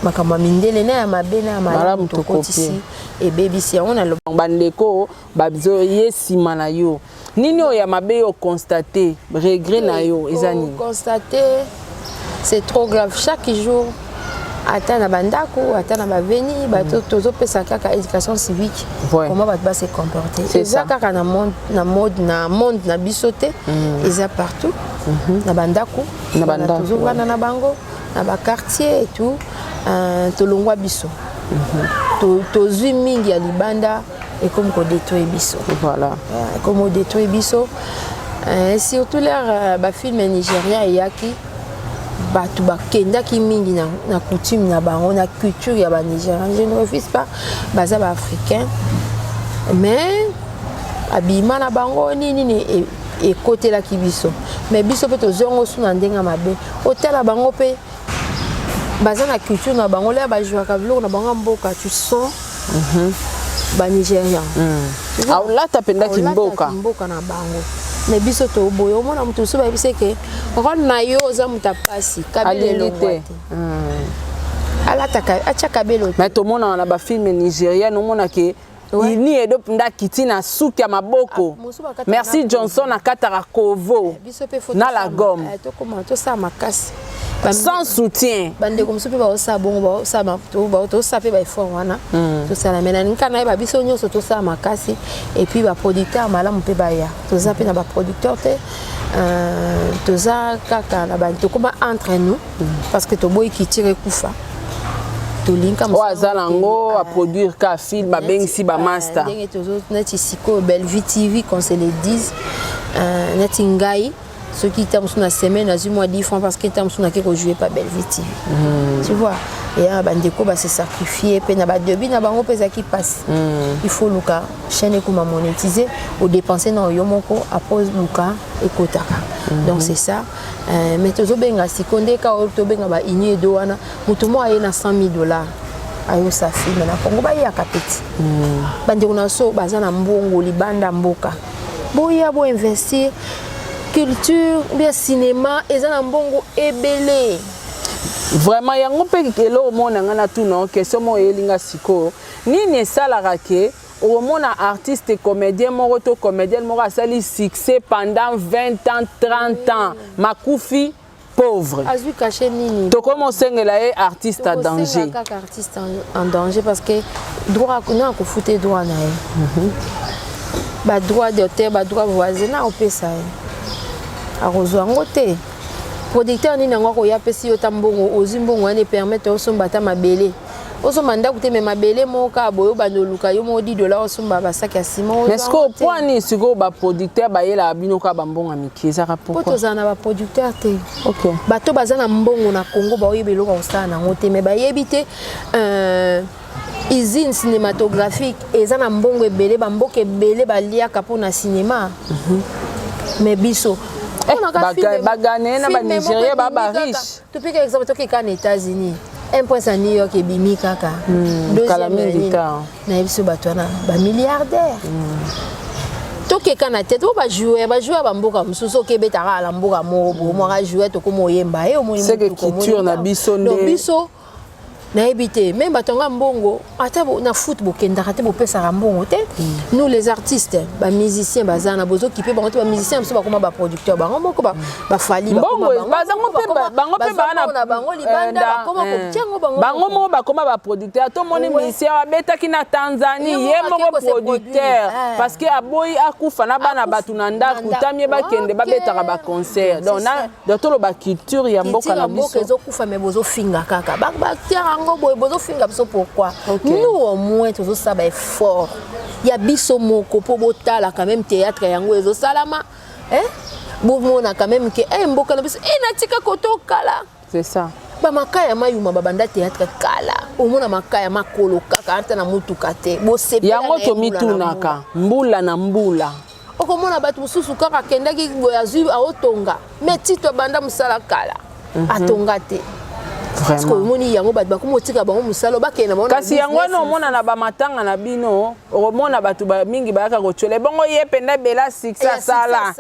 makambo ya mindele, na ya mabe na ya malamu, tokotisi, ebebisi yango. Na bandeko bazoye nsima na yo, nini oyo ya mabe yo constate, regret na yo eza nini? Constate, c'est trop grave. Chaque jour, ata na bandako, ata na baveni, bato tozopesa kaka éducation civique, comment bato base comporter. Eza kaka na monde, na mode, na monde na biso te, eza partout, na bandako tozovanda na bango, na baquartier et tout. Tolongwa biso, tozwi mingi ya libanda, ekomi kodétruire biso. Ekomi kodétruire biso, surtout l'heure bafilm nigérien eyaki, bato bakendaki mingi na coutume na bango, na culture ya banigérien. Je ne refuse pas, baza baafricain, mais abima na bango nini nini ekotelaki biso, mais biso mpe tozwi yango su na ndenge mabe. Otala bango mpe baza na culture na bango, lea bajouaka biloko na bango ya mboka, tu sens banigérien. Aolata mpenza kimboka. Mboka na bango, mais biso toboye. Omona moto mosusu bayebisi ke role na yo oza moto apasi, kabila elongwa te, alataka, atia kabelo te. Mais tomonaka na bafilm nigérien, omonake ini edo mpenza akiti na suki ya maboko. Merci Johnson akataka kovo na la gomme. Tokoma tosala makasi. Sans soutien. Bandeko mosusu mpe baosala bongo, tosala mpe baeffort wana, tosala. Mais nalingi kaka nayeba, biso nyonso tosala makasi, et puis baproducteur malamu mpe baya. Toza mpe na baproducteur te, toza kaka na tokóma entre nous, parce que toboyi culture ekufa. Tolinga oyo aza nango aproduire ka film, babengisi bamaster. Ndenge tozo neti sikoyo Bellevue TV, qu'on se le dise, neti ngai, soki ta mosusu na semaine nazwi mwa 10 francs, parce que ta mosusu nake kojouer pa Bellevue TV, tu vois, eya bandeko base sacrifie mpe na badébut na bango mpe ezalaki mpasi. Il faut luka chaîne ekoma monétiser, odépense na yo moko, après luka ekotaka. Donc c'est ça. Mais tozobenga siko nde ka oyo tobenga baini edo wana, moto moko aye na 100 000 $ ayosa film na Kongo, bayaka peti. Bandeko na so baza na mbongo libanda mboka, boya boinvestir culture bien cinéma, eza na mbongo ebele. Vraiment, yango mpe eloko moko na ngai natuna question moko eyelinga sikoyo: nini esalaka ke okomona artiste comédien moko to comédienne moko asali succès pendant 20 ans, 30 ans, makufi pauvre? Azwi cachet nini? Tokomi osengela ye artiste en danger. Kaka artiste en danger, parce que droit na akofute droit na ye, badroit d'auteur, badroit voisin na opesa ye, akozwa yango te. Producteur nini yango akoya apesi yo ta mbongo, ozwi mbongo wana epermettre osomba ata mabele, osomba ndako te, mais mabele moko kaka boye, obanda oluka yo moko 10 $ osomba basaki ya nsima. Mais sikoyo po nini sikoyo baproducteur bayelaka bino kaka bambongo ya mike? Ezaka po tozala na baproducteur te. Bato baza na mbongo na Congo baoyeba eloko ya kosala nango te, mais bayebi te usine cinématographique eza na mbongo ebele, bamboka ebele baliaka mpona cinéma. Mais biso Baghanéen na Banigérien ba bariche. Topika exemple, tokeka na États-Unis, un point à New York ebimi kaka. Kala mingi ta. Nayebi so bato wana bamilliardaire. Tokeka na te to bajoueur, bajoueur bamboka mosusu, okebetaka ala mboka moko boye, omwaka joueur, tokoma oyemba ye, omoni. C'est que culture na biso nde. Biso nayebi te, même bato yanga mbongo, ata na foot bokendaka te, bopesaka mbongo te. Nous les artistes, bamusicien baza na bozokipe bango te. Bamusicien mosusu bakoma baproducteur bango moko, bafali. Bango mpe na bango libanda bakoma kotiango. Bango bango moko bakoma baproducteur. Tomoni musicien abetaki na Tanzanie, ye moko producteur, parce que aboyi akufa na bana bato na ndako, tamie bakende babetaka baconcert. Donc toloba culture ya mboka na biso ezokufa, me bozofinga kaka batiaka yango boye, bozofinga biso pourquoi? Nous au moins tozosala baeffort ya biso moko mpo botala quand même théâtre yango ezosalama, bomona quand même ke mboka na biso natika kotokala. C'est ça. Bamakaya mayuma babanda théâtre kala, omona makaya makolo kaka ata na mutuka te. Yango tomitunaka mbula na mbula. Okomona bato mosusu kaka akendaki boye, azwi, aotonga, mais tito abanda mosala kala, atonga te. Omoni yango, bato bakoma otika bango mosala, bakende bango. Kasi yango wana omona na bamatanga na bino, okomona bato mingi bayaka kotyola ebongo ye mpenza ebela succès asala.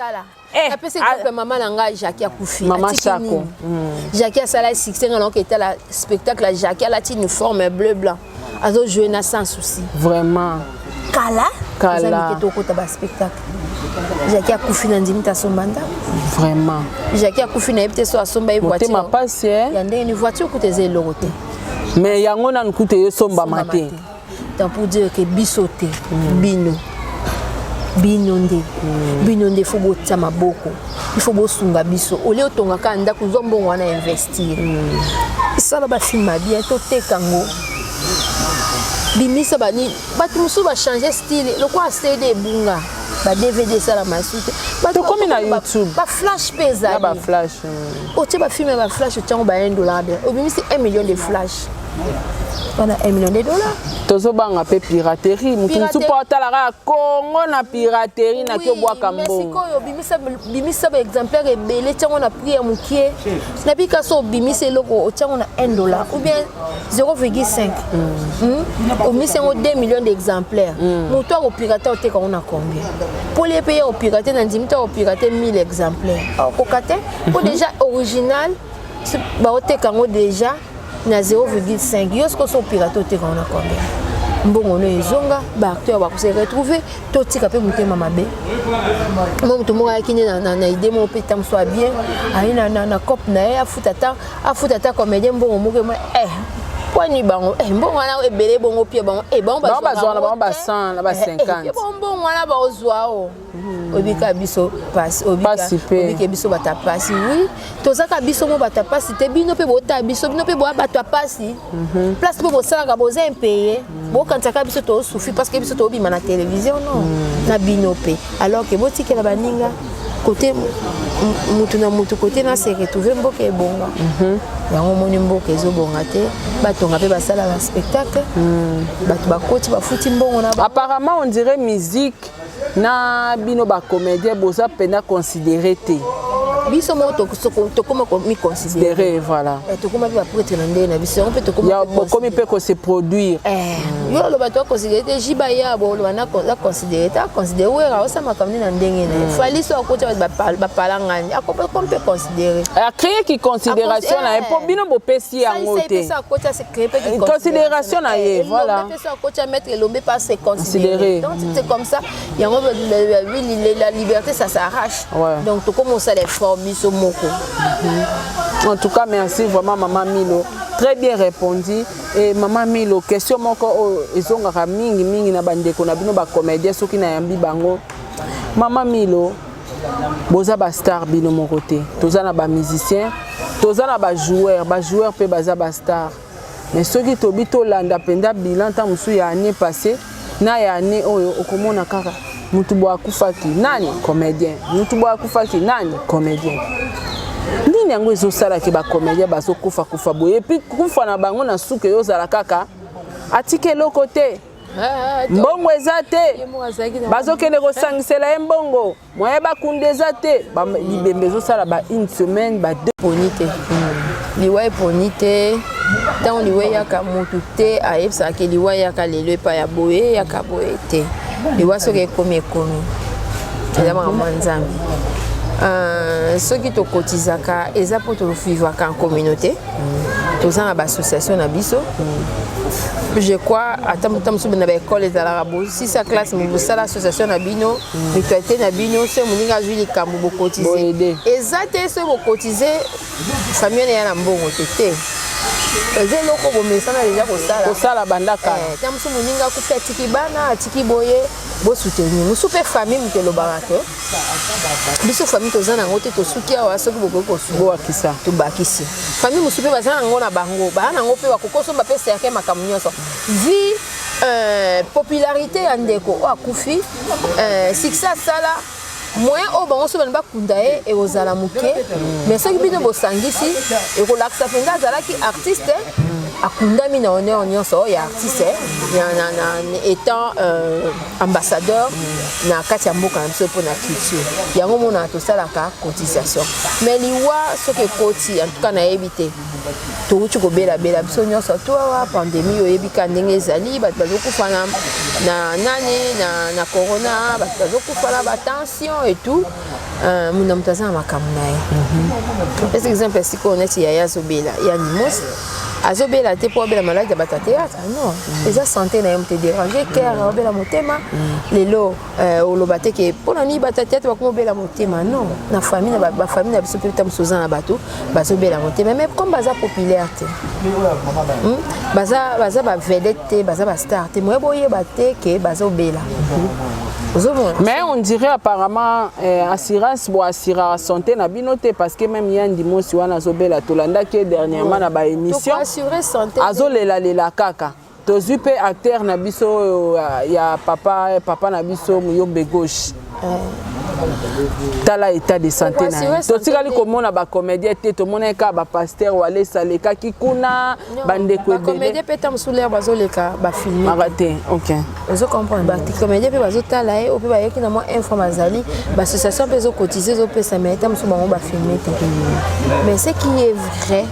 Napesi exemple, mama na ngai Jacki akufi. Mama Chako. Jacki asala succès, ngai naoki etala spectacle ya Jacki, alati uniforme bleu blanc, azojoue na Sans Souci. Vraiment. Kala. Kala. Mike tokota baspectacle. Jacki akufi, na ndimi te asomba ndako. Vraiment. Jacki akufi, nayebi te so asomba ye voiture. Motema pasi. Ya ndenge ni voiture kuta eza eloko te. Mais yango nanu kuta eyosombama te. Donc pour dire que biso te, bino, bino nde, bino nde faut botia maboko, il faut bosunga biso. Olie otongaka ndako, zwa mbongo wana, investir, esala bafilm ya bien, toteka yango, bimisa bani. Bato mosusu bachange style lokola CD ebunga, ba DVD esalama su te. Tokomi na YouTube. Baflash mpe ezali. Baflash. Otie bafilm ya baflash, otiango ba 1 dollar, bien obimisi 1 million de flash wana, 1 million de dollars. Tozobanga mpe piraterie, motu mosusu mpo atalaka ya Kongo na piraterie naki obwaka mbongo. Sikoyo bimisa baexemplaire ebele, tiango na prix ya mokie. Nabika so obimisa eloko, otiango na 1 dollar ou bien 0,5, obimisi yango 2 millions d'exemplaires, moto akopirate, oteka yango na combien? Poli mpe ye opirate na ndimi te, akopirate 1000 exemplaires akokoka te, po déjà original baoteka yango déjà na 0,5. Yo sikoyo so opirate, oteka yango na combien? Mbongo no ezonga, baacteur bakose retrouver. Totika mpe motema mabe. Mo moto moko ayaki nde na idée moko mpe ta mosu bien, aye na cope na ye, afuta ata, afuta ata comédien mbongo moko emo pwani bango mbongo wana ebele bongo pia bango bango bazwa na bango ba 100 na ba 50. Bongo wana baozwa o obika biso pasi, obike biso bato ya pasi. Oui, tozaka biso mo bato ya pasi te, bino mpe botala biso, bino mpe boya bato ya pasi. Place mpe bosalaka, boza impayé, bokanisaka biso tosouffrir parce que biso tobima na télévision, non na bino mpe. Alors ke botikela baninga kote, mutu na mutu kote na se retrouve, mboka ebonga. Yango omoni mboka ezobonga te, batonga mpe basala baspectacle, bato bakoti, bafuti mbongo na. Apparemment on dirait musique na bino bacomédien boza mpenza considéré te. Biso moko tokóma komiconsidéré. Voilà. Tokóma mpe baprêtre na ndenge na biso yango mpe. Bokomi mpe kose produire. Yo oloba to aconsidéré te, jiba ya bo oloba na considéré te, aconsidéré wera osala makambo nde na ndenge na ye. Fali so akoti, bato bapalangani, akomi mpe considéré. Acréer considération na ye mpo bino bopesi yango te. Akoti, acréer mpe considération na ye, voilà. Mpe so akoti, amettre elombe mpe ase considéré. Donc c'est comme ça yango, la liberté, ça s'arrache. Donc tokóma osala effort biso moko. En tout cas, merci vraiment, Mama Milo, très bien répondu. Et Mama Milo, question moko oyo ezongaka mingi mingi na bandeko na bino bacomédien, soki nayambi bango, Mama Milo, boza bastar bino moko te, toza na bamusicien, toza na bajoueur, bajoueur mpe baza bastar. Mais soki tobi tolanda mpenza bilan ntango mosusu ya année passée na ya année oyo, okomona kaka mutu boye akufaki nani, comédien, mutu boye akufaki nani, comédien. Nini yango ezosalaki bacomédien bazokufa kufa boye? Et puis kufa na bango na suka ezozala kaka atika eloko te. Mbongo eza te, bazokende kosangisela ye mbongo, moye bakunda eza te. Libembe ezosala ba une semaine, ba deux. Poni te, liwa eponi te. Ntango liwa eyaka, motu te ayebisaka liwa eyaka lelo epai ya boye, eyaka boye te. Liwa soki ekomi, ekomi, eza makambo ya Nzambe. Soki tokotizaka, eza mpo tovivaka en communauté, toza na baassociation na biso. Je crois ata moto mosusu na baekole ezalaka bosisa classe, bosala association na bino, mutualité na bino. Soki moninga azwi likambo, bokotize. Eza te soki bokotize, famille wana eya na mbongo te. Te, eza eloko bomesana deja kosala. Kosala banda kala. Ta mosusu moninga akufi, atiki bana, atiki boye, bosoutenir. Mosusu mpe famille, moto elobaka ke biso famille toza nango te, tosuki awa, soki bokoki kobakisa. Tobakisi. Famille mosusu mpe baza nango na bango, baa nango mpe bakoki kosomba mpe cercueil, makambo nyonso. Vi popularité ya ndeko oyo akufi, succès asala, moyen oyo bango so bani bakunda ye ekozala moke, mais soki bino bosangisi, ekolakisa mpenza azalaki artiste, akundami na honneur nyonso ya artiste, étant ambassadeur na kati ya mboka na biso mpona culture. Yango monaka tosalaka cotisation. Mais liwa soki ekoti, en tout cas nayebi te. Touti kobelabela biso nyonso to awa, pandémie, oyebi ka ndenge ezali, bato bazokufa na nani, na corona, bato bazokufa na batension et tout. Muna moto aza na makambo na ye. Pesa exemple, sikoyo neti yaya azobela, ya Nimos azobela te mpo abela maladi ya bato ya théâtre, non, eza santé na ye moto edérange, cœur, obela motema. Lelo oloba te ke mpo na nini bato ya théâtre bakoma obela motema. Non, na famille, na bafamille na biso mpe ta mosusu oza na bato bazobela motema, mais comme baza populaire te, baza bavedette te, baza bastar te, moye boyeba te ke bazobela, ozomona. Mais on dirait apparemment assurance bo assurera santé na bino te, parce que même Yandi Mosi wana azobela, tolandaki ye dernièrement na baémission. Tokoassure santé. Azolelalela kaka. Tozwi mpe acteur na biso oyo ya papa na biso Muyombe Gauche, tala état de santé na ye. Totikali komona bacomédien te, tomonaki kaka bapasteur Walesa alekaki kuna, bandeko. Ebele mpe ta mosusu lere bazoleka, bafilme. Maka te, ok. Ozo comprendre, bacomédien mpe bazotala ye, oyo mpe bayeki na mwa info, bazali baassociation mpe ezokotize, ezopesa, mais ta mosusu bango bafilme te. Mais ce qui est vrai,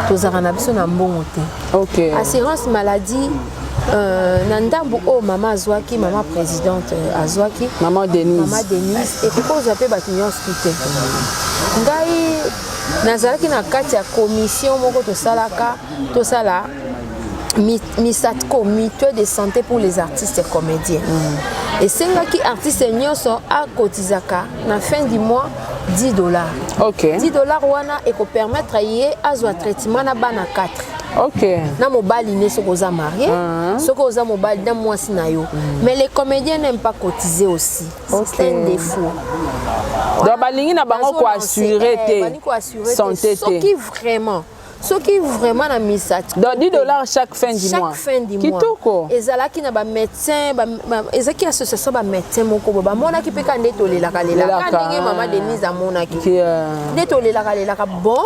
tozalaka na biso na mbongo te. Assurance maladie, na ndambu oyo mama azwaki, mama présidente azwaki. Mama Denise. Mama Denise, ekoki kozwa mpe bato nyonso te. Ngai nazalaki na kati ya commission moko tosalaka, tosala Misatco, mutuelle de santé pour les artistes comédiens. Esengaki artiste nyonso akotizaka na fin du mois 10 $. 10 $ wana ekopermettre ye azwa traitement na bana 4 na mobali ne soki oza marié, soki oza mobali na mwasi na yo. Mais les comédiens n'aiment pas cotiser aussi. C'est un défaut. Donc balingi na bango koassure te santé te. Soki vraiment na Misat. Donc 10 $ chaque fin du chaque mois. Fin du mois. Kitoko. Ezalaki na bamédecin, ezalaki association bamédecin moko boye, bamonaki mpe ka nde tolelaka lelaka, ndenge mama Denise amonaki nde tolelaka lelaka. Bon,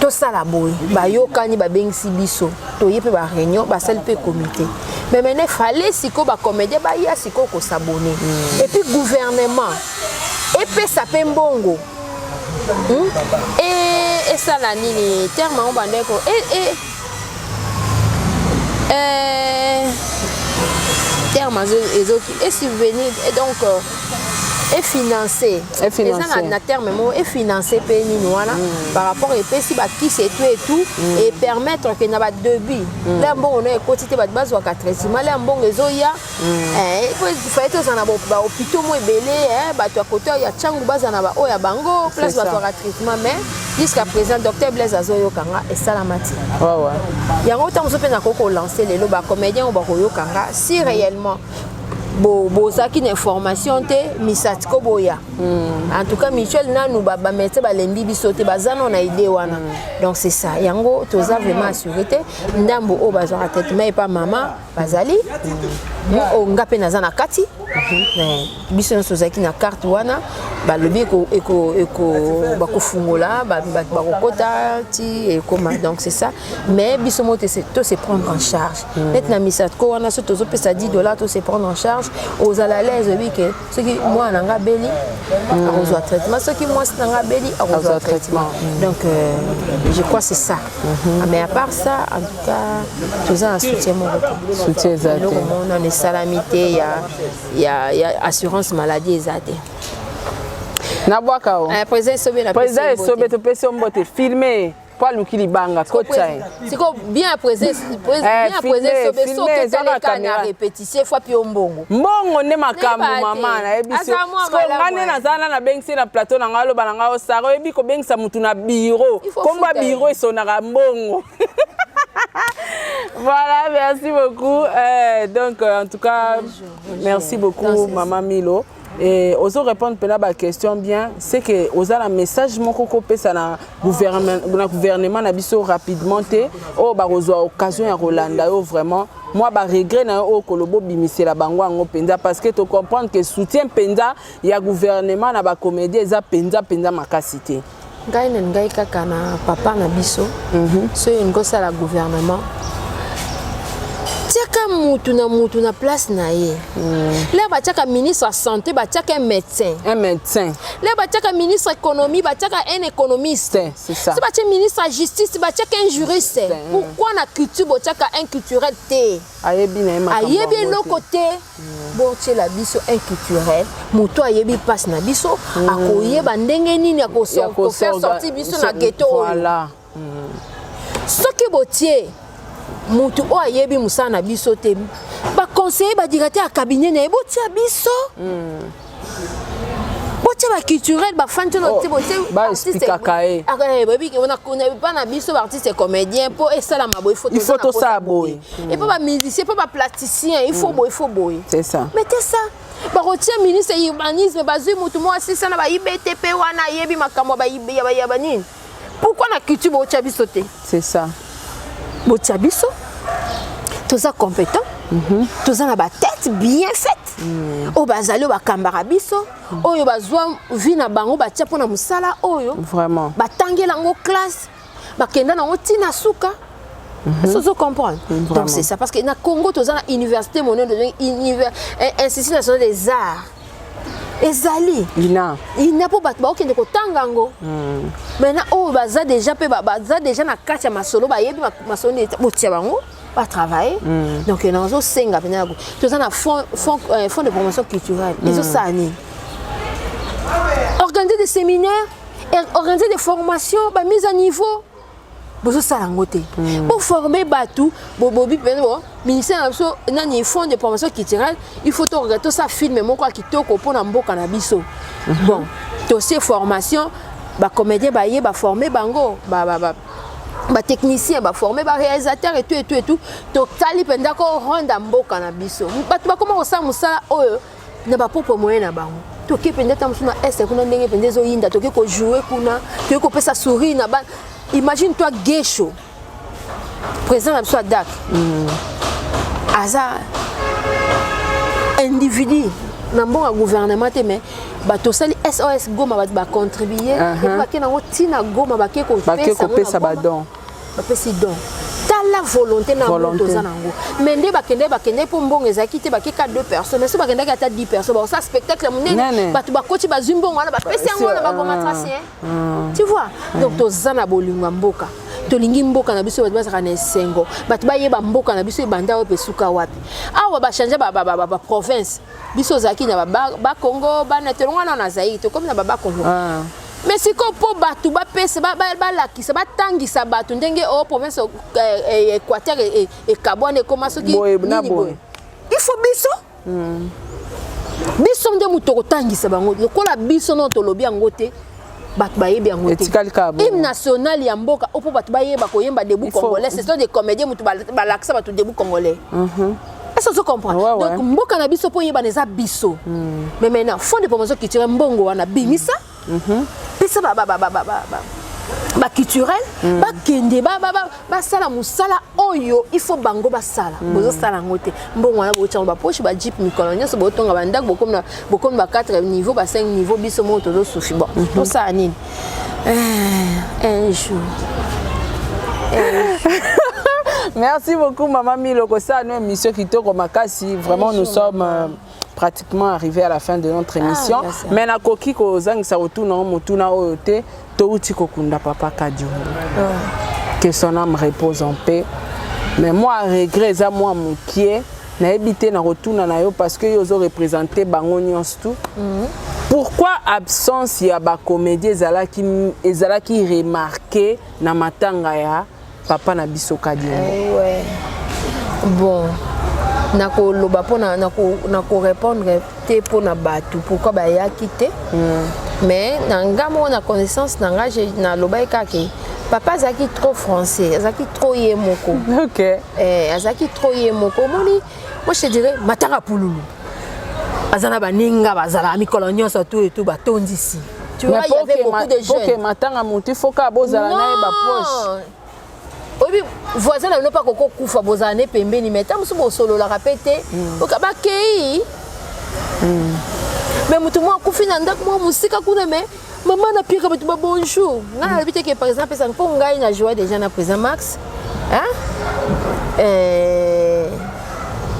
tosala boye, bayokani, babengisi biso, toye mpe baréunion, basali mpe comité. Mais maintenant fallait sikoyo bacomédien baya sikoyo kosabone et puis gouvernement epesa mpe mbongo. Esala nini, terme yango bandeko, terme ezoki esubvenir, donc efinance, eza na terme moko efinance mpe nini wana par rapport epesi bakisi etu etu, epermettre ke na badébut la mbongo no ekoti te, bato bazwaka traitement la mbongo ezoya. Faye tozala na bahôpitaux mo ebele, bato ya kote ya ntango baza na baoyo ya bango place bazwaka traitement. Mais jusqu'à présent, docteur Blaise azoyokanga, esalama ti yango. Ntango mosusu mpe nakoki kolancer lelo, bacomédien oyo bakoyokanga, si réellement Bozalaki na information te, misatiko boya. En tout cas, mutuelle nanu, bamédecin balembi biso te, baza nano na idée wana. Donc c'est ça, yango toza vraiment assuré te. Ndambo oyo bazwaka traitement epa mama bazali, oyo nga mpe naza na kati. Biso nyonso tozalaki na carte wana. Balobi bakofungola, bakokota ti ekoma. Donc c'est ça, mais biso mo to se prendre en charge neti na misatko wana. So tozopesa 10 $, to se prendre en charge, ozala à l'aise, oyebi ke soki mwana na nga abeli, akozwa traitement, soki mwasi na nga abeli, akozwa traitement. Donc je crois c'est ça. Mais à part ça, en tout cas, toza na soutien moko te. Soutien eza te. Eloko moko nano esalami te ya assurance maladie, eza te. Nabwaka o. Président Esobe na Président Esobe, topesi yo mbote. Filme po aluki libanga kotisa ye. Siko bien, président, bien, président Esobe, soki otaleka na répétition fois mpe yo mbongo. Mbongo nde makambo, mama. Nayebi nga nde naza wana, nabengisi na plateau na ngai, aloba na ngai osara oyebi kobengisa mutu na bureau, kombo ya bureau esonaka mbongo. Voilà, merci beaucoup. Donc en tout cas, merci beaucoup, mama Milo. Et ozo répondre mpena baquestion bien. C'est que oza na message moko kopesa na gouvernement na biso rapidement te, oyo bakozwa occasion ya kolanda yo, vraiment mwa baregret na yo oyo koloba, obimisela bango yango mpenza, parce que tocomprendre que soutien mpenza ya gouvernement na bacomédie eza mpenza mpenza makasi te. Ngai na ngai kaka na papa na biso, soki olingi osala gouvernement, tiaka mutu na mutu na place na ye. Lere batiaka ministre ya santé, batiaka un médecin. Un médecin. Lere batiaka ministre économie, batiaka un économiste. C'est ça. So batie ministre ya justice, batiaka un juriste. Pourquoi na culture botiaka un culturel te? Ayebi na ye makambo. Ayebi yango eloko te. Te, botiela biso un culturel, moto ayebi mpasi na biso, akoyeba ndenge nini Ya akofaire sortir biso na ghetto oyo. Soki botie motu oyo ayebi mosala na biso te, baconseiller, badirecteur ya cabinet na ye, botia biso, botia baculturel, bafani te. Oh, Te botie. Baexplikaka ye. Mpa na biso baartiste comédien, mpo esalama boye. Il faut tosala boye. Et mpo bamusicien, mpo baplasticien, il faut boye, il faut boye. C'est ça. Mais te ça, bakotia ministre ya urbanisme, bazwi motu moko asisa na bayibe te, mpe wana ayebi makambo ya banini. Pourquoi na culture botia biso te? C'est ça. Botia biso, toza compétent, toza na batête bien faite oyo bazali, oyo bakambaka biso, oyo bazwa vie na bango batia mpona mosala oyo. Batangela yango classe, bakenda nango ntina suka. Est-ce que vous comprendre? Donc c'est ça, parce que na Congo toza na université monene, toza Institut national des arts ezali. Ina. Ina, mpo bato baokende kotanga yango. Maintenant oyo baza déjà mpe baza déjà na kati ya masolo, bayebi masolo nde botia bango batravaille. Donc nazosenga mpenza, toza na fonds de promotion culturelle, ezosala nini? Organiser des séminaires, organiser des formations, bamise à niveau, bozosala yango te. Boforme bato, bobi mpenza bo ministère na biso nani, fonds de promotion culturelle, il faut tosala film moko ya kitoko mpona mboka na biso. Bon, tosie formation, bacomédien baye, baforme bango, batechnicien baforme, baréalisateur et tout et tout et tout. Totali mpenza koronda mboka na biso, bato bakoma kosala mosala oyo na bapropre moyen na bango. Toke mpenza ta mosusu na este kuna, ndenge mpenza ezoyinda, toke kojouer kuna, toke kopesa sourire na bana. Imagine toi, Gesho, président na biso ya dak, aza individu na mbongo ya gouvernement te, mais bato osali SOS Goma, bato bacontribue, bake nango ntina Goma, bake kopesa badon. Bapesi don. Tala volonté na moto oza nango. Mais nde bakende, bakende mpo mbongo ezalaki te, bakeka deux personnes. Mais so bakendaki ata 10 personnes, bakosala spectacle ya monene, bato bakoti, bazwi mbongo wana, bapesi yango wana bakoma tracien, tu vois. Donc toza na bolingo ya mboka, tolingi mboka na biso, bato bazalaka na esengo, bato bayeba mboka na biso ebanda wapi, esuka wapi. Awa bachange baprovince, biso ozalaki na Bakongo, bana tolongo wana na Zaire, tokomi na Babakongo. Mais sikoyo mpo bato bapesa, balakisa, batangisa bato ndenge oyo province Équateur ekabwana, ekoma soki nini boye, il faut biso, biso nde moto kotangisa bango. Lokola biso no tolobi yango te, bato bayebi yango te. Hymne national ya mboka oyo, mpo bato bayeba koyemba Debout congolais, ce sont des comédiens moto balakisa bato Debout congolais. Est-ce que tu comprends? Ouais. Donc mboka na biso mpo oyebana eza biso. Mais maintenant, fonds de promotion culturelle, mbongo wana bimisa, pesa baculturel bakende basala mosala oyo il faut bango basala. Bozosala yango te. Mbongo wana botyango bapoche, bajeep mikolo nyonso, botonga bandako, bokomi ba 4 niveau, ba 5 niveau. Biso moko tozosufi. Bon, tosala nini? Un jour. Merci beaucoup, Maman Milo. Ça, nous, émission kitoko makasi. Vraiment, nous sommes pratiquement arrivés à la fin de notre émission. Merci. Mais nakoki kozangisa kotuna motuna oyo te. Touti kokunda papa Kadiombo. Que son âme repose en paix. Mais moi, regret eza mwa mokie. Nayebi te na kotuna na yo parce que yo ozo représenter bango nyonso tu. Pourquoi absence ya bacomédie ezalaki remarqué na matanga ya papa na biso Kadiombo? Eh ouais. Bon, nakoloba mpona nakorépondre te mpona bato pourquoi bayaki te, mais na nga moko, na connaissance na nga, nalobaki kaka papa azalaki trop français, azalaki trop ye moko. Eh, azalaki trop ye moko. Omoni, moi je te dirais, matanga pululu aza na baninga, bazalaka mikolo nyonso tu etu batondisi. Tu vois, il y avait beaucoup de jeunes. Matanga motu, faut kaka bozala na ye baproche. Oyebi, voisin na bino mpe akoki kokufa, bozala ne pembeni, mais ntango mosusu bosololaka mpe te. Oka bakei, mais motu moko akufi na ndako moko mosika kuna, mais mama na piaka bato ba bonjour. Ngai nalobi te ke par exemple esanga mpo ngai na joie déjà na président Max, hein?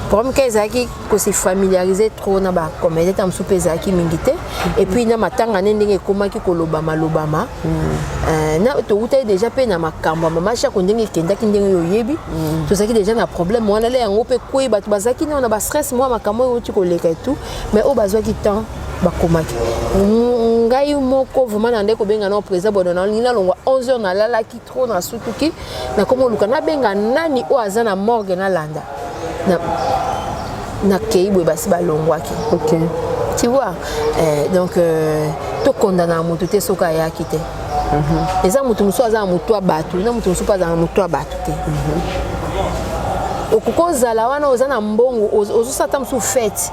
Problème ka ezalaki kose familiariser trop na bacomédien, ta mosusu mpe ezalaki mingi te. Et puis na matanga ne ndenge ekomaki kolobama lobama, na towutaki déjà mpe na makambo ya mama Shako, ndenge ekendaki, ndenge oyo oyebi, tozalaki déjà na problème wana. Le yango mpe kwei, bato bazalaki nao na bastress mwa makambo oyo euti koleka et tout. Mais oyo bazwaki temps bakomaki. Ngai moko vraiment na nde kobenga na président Bodo, nalingi nalongwa 11 heures, nalalaki trop, nasutuki, nakomi oluka nabenga nani oyo aza na morgue, nalanda nakei boye, basi balongwaki. Tu vois, donc tokondana motu te soki ayaki te. Eza motu mosusu aza na motu ya bato, na motu mosusu mpe aza na motu ya bato te. Okoki ozala wana, oza na mbongo, ozosala ta mosusu fête.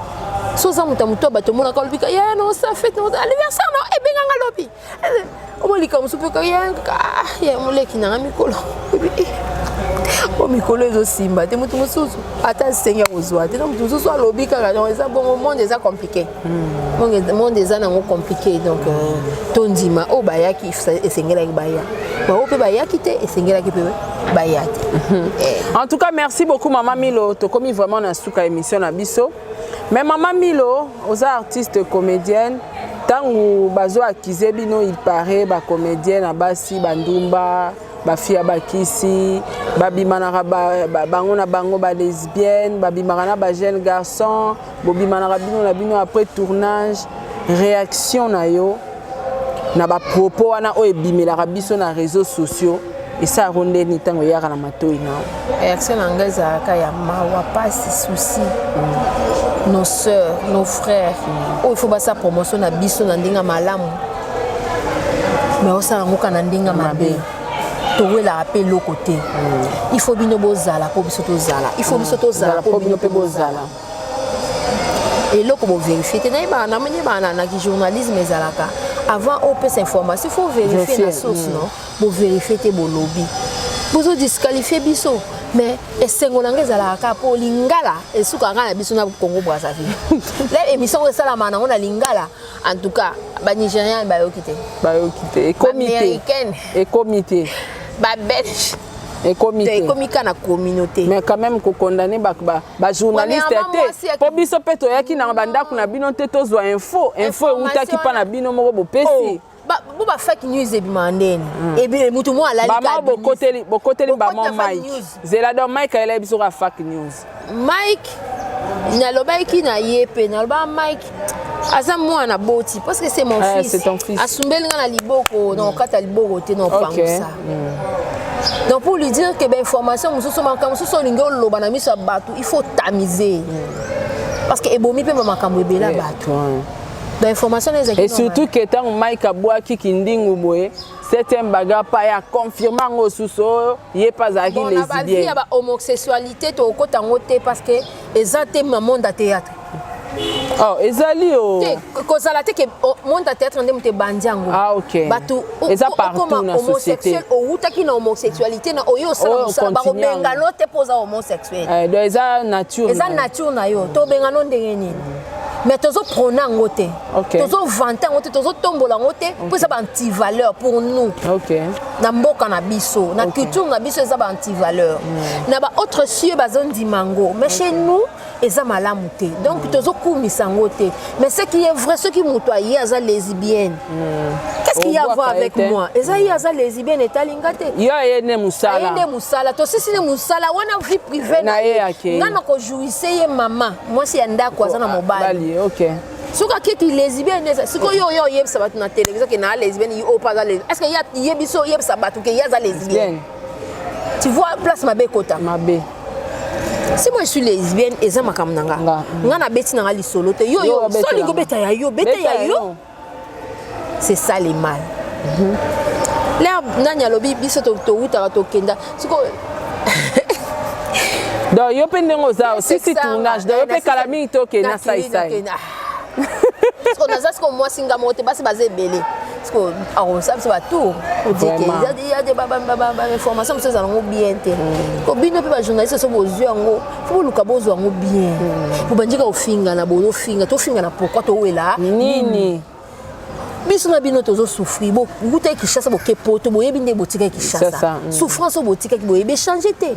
So oza moto ya motu ya bato, omonaka olobika ya na osala fête anniversaire na ebenganga lobi, omolika mosusu mpe ya moleki nanga mikolo o mikolo ezosimba te. Motu mosusu ata asengi akozwa te, na motu mosusu alobi kaka. Donc eza bongo, monde eza compliqué, monde eza nango compliqué. Donc tondima oyo bayaki esengelaki baya, baoyo mpe bayaki te esengelaki mpe baya te. En tout cas, merci beaucoup, Mama Milo. Tokomi vraiment na suka émission na biso. Mais Mama Milo, oza artiste comédienne, ntango bazo accuser bino, il paraît bacomédien na basi bandumba, bafille ya bakisi, babimanaka bango na bango, balesbienne, babimaka na bajeune garçon, bobimanaka bino na bino après tournage, réaction na yo na bapropos wana oyo ebimelaka biso na réseaux sociaux esalako ndeni ntango eyaka na matoi na yo? Réaction na ngai ezalaka ya mawa, pasi, souci. Nos sœurs, nos frères oyo il faut basala promotion na biso na ndenge ya malamu, mais osala yango kaka na ndenge ya mabe. Towelaka mpe eloko te. Il faut bino bozala mpo biso tozala, il faut biso tozala mpo bino mpe bozala. Eloko bovérifie te, nayebaka, namoni yebaka na journalisme ezalaka avant opesa information, il faut vérifier na source. Non, bovérifie te, bolobi, bozodisqualifie biso. Mais esengo na ngai ezalaka kaka mpo lingala esukaka na biso na Congo Brazzaville. La émission oyo esalamaka nango na lingala, en tout cas banigérien bayoki te. Bayoki te, ekomi te. Baaméricaine. Ekomi te. Babelge. Ekomi te. Ekomi kaka na communauté. Mais quand même kokondane bajournaliste te, mpo biso mpe toyaki na bandako na bino te tozwa info. Info eutaki mpa na bino moko bopesi. Bo ba fake news ebima ndeni ebi mutu mo alali. Bama bokoteli, bokoteli bama Mike zela. Donc Mike ayela biso ka fake news. Mike, nalobaki na ye mpe naloba Mike aza mwana boti parce que c'est mon fils. C'est ton fils. Asumbeli nga na liboko, na okata liboko te, na opangusa. Donc pour lui dire que bainformation mosusu, makambo mosusu olingi oloba na miso ya bato, il faut tamiser, parce que ebomi mpe bamakambo ebele ya bato. Donc information na ezalaki Et surtout que ntango Mike abwaki kindingu boye, septième bagarre pa ya confirme yango susu oyo ye mpe azalaki Bon, na bavie lesbienne. Ya bahomosexualité, tokokota yango te parce que eza te ma monde ya théâtre. Oh, ezali o Te, kozala te ke monde ya théâtre nde moto ebandi yango. Ah, ok. Bato Eza partout okoma na société. homosexuel, owutaki na homosexualité na oyo osala Oyo mosala, continue bakobenga yango. no te mpo oza homosexuel. Eh, donc eza nature Eza na yo. Nature na yo, tobenga no ndenge nini? Mais tozoprône yango te, tozovante yango te, tozotombola yango te mpo eza baantivaleur pour nous na mboka na biso, na culture na biso, eza baantivaleur. Na baautre cieux bazondima yango, mais chez nous eza malamu te. Donc tozokumisa yango te. Mais ce qui est vrai, soki moto aye aza lesbienne, qu'est-ce qu'il y a à voir Obwaka ye avec te. moi? Eza ye aza lesbienne, etalinga te. Yo aye nde Aye mosala. Nde mosala, tosisi nde mosala wana, vie privée Na ye akei. Nga na kojouisse ye mama mwasi ya ndako aza na mobali. Bali, ok. Soki akeki lesbienne, eza sikoyo oyo oyebisa bato na télévision ke na lesbienne, ye oyo mpe aza lesbienne. Est ce que ye yebi so oyebisa bato ke ye aza lesbienne? Bien. Tu vois place mabe ekota. Mabe. Si moi je suis lesbienne, eza makambo na nga. Nga. Nga nabeti na nga lisolo te. Yo Yo yo obetela so olingi nga. obeta ya yo, beta ya yo. C'est ça le mal. L'air nani alobi biso towutaka, tokenda sikoyo. Donc yo mpe ndenge oza osisi tournage, donc yo mpe kala mingi tokende na saisai. Siko naza siko mwasi nga moko te, basi baza ebele. Siko akosala biso batour odike bainformation mosusu ezala yango bien te. Ko bino mpe bajournaliste, so bozwi yango, fo boluka bozwa yango bien. Bobandika kofingana, bozofinga, tofingana pourquoi? Towela nini? Biso na bino tozosouffrir. Bokutaki Kinshasa, boke Poto, boyebi nde botikaki Kinshasa. C'est ça. Souffrance oyo botikaki, boyebi échange te.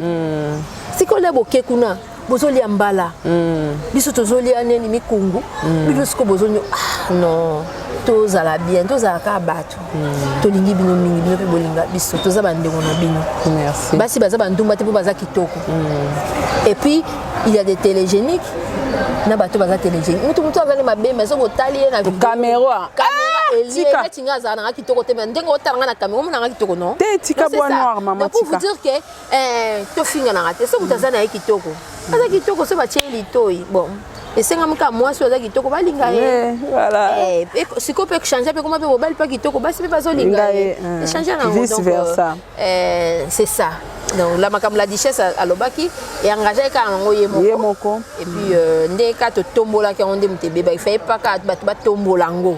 Sikoyo nde boke kuna, bozolia mbala, biso tozolia nini? Mikungu. Bino sikoyo bozonio. Ah non, tozala bien, tozala kaka bato. Tolingi bino mingi, bino mpe bolinga biso, toza bandeko na bino. Merci. Basi baza bandumba te mpo baza kitoko. Et puis il y a des télégéniques na bato baza télégénique. Mutu azali mabe, mais soki otali ye na Caméra. Caméra elie. Tika. Neti nga azala nanga kitoko te, mais ndenge otala nga na caméra, omona nga kitoko, non? Te, tika. Donc, c'est Bois ça. noir, mama. Donc, pour vous Tika. dire que tofinganaka te. So moto aza na ye kitoko, aza kitoko, so batie ye litoi, bon, esengami kaka mwasi oyo aza kitoko balinga ye. Voilà. Sikoyo mpe change mpe koma mpe mobali mpe kitoko, basi mpe bazolinga Linga ye. ye, Échange nango. Vice Donc, versa. c'est ça. Donc la makambo la duchesse alobaki engage kaka yango ye moko. Ye moko. Et puis nde kaka totombolaki yango nde moto ebeba. Il fallait pas kaka bato batombola yango.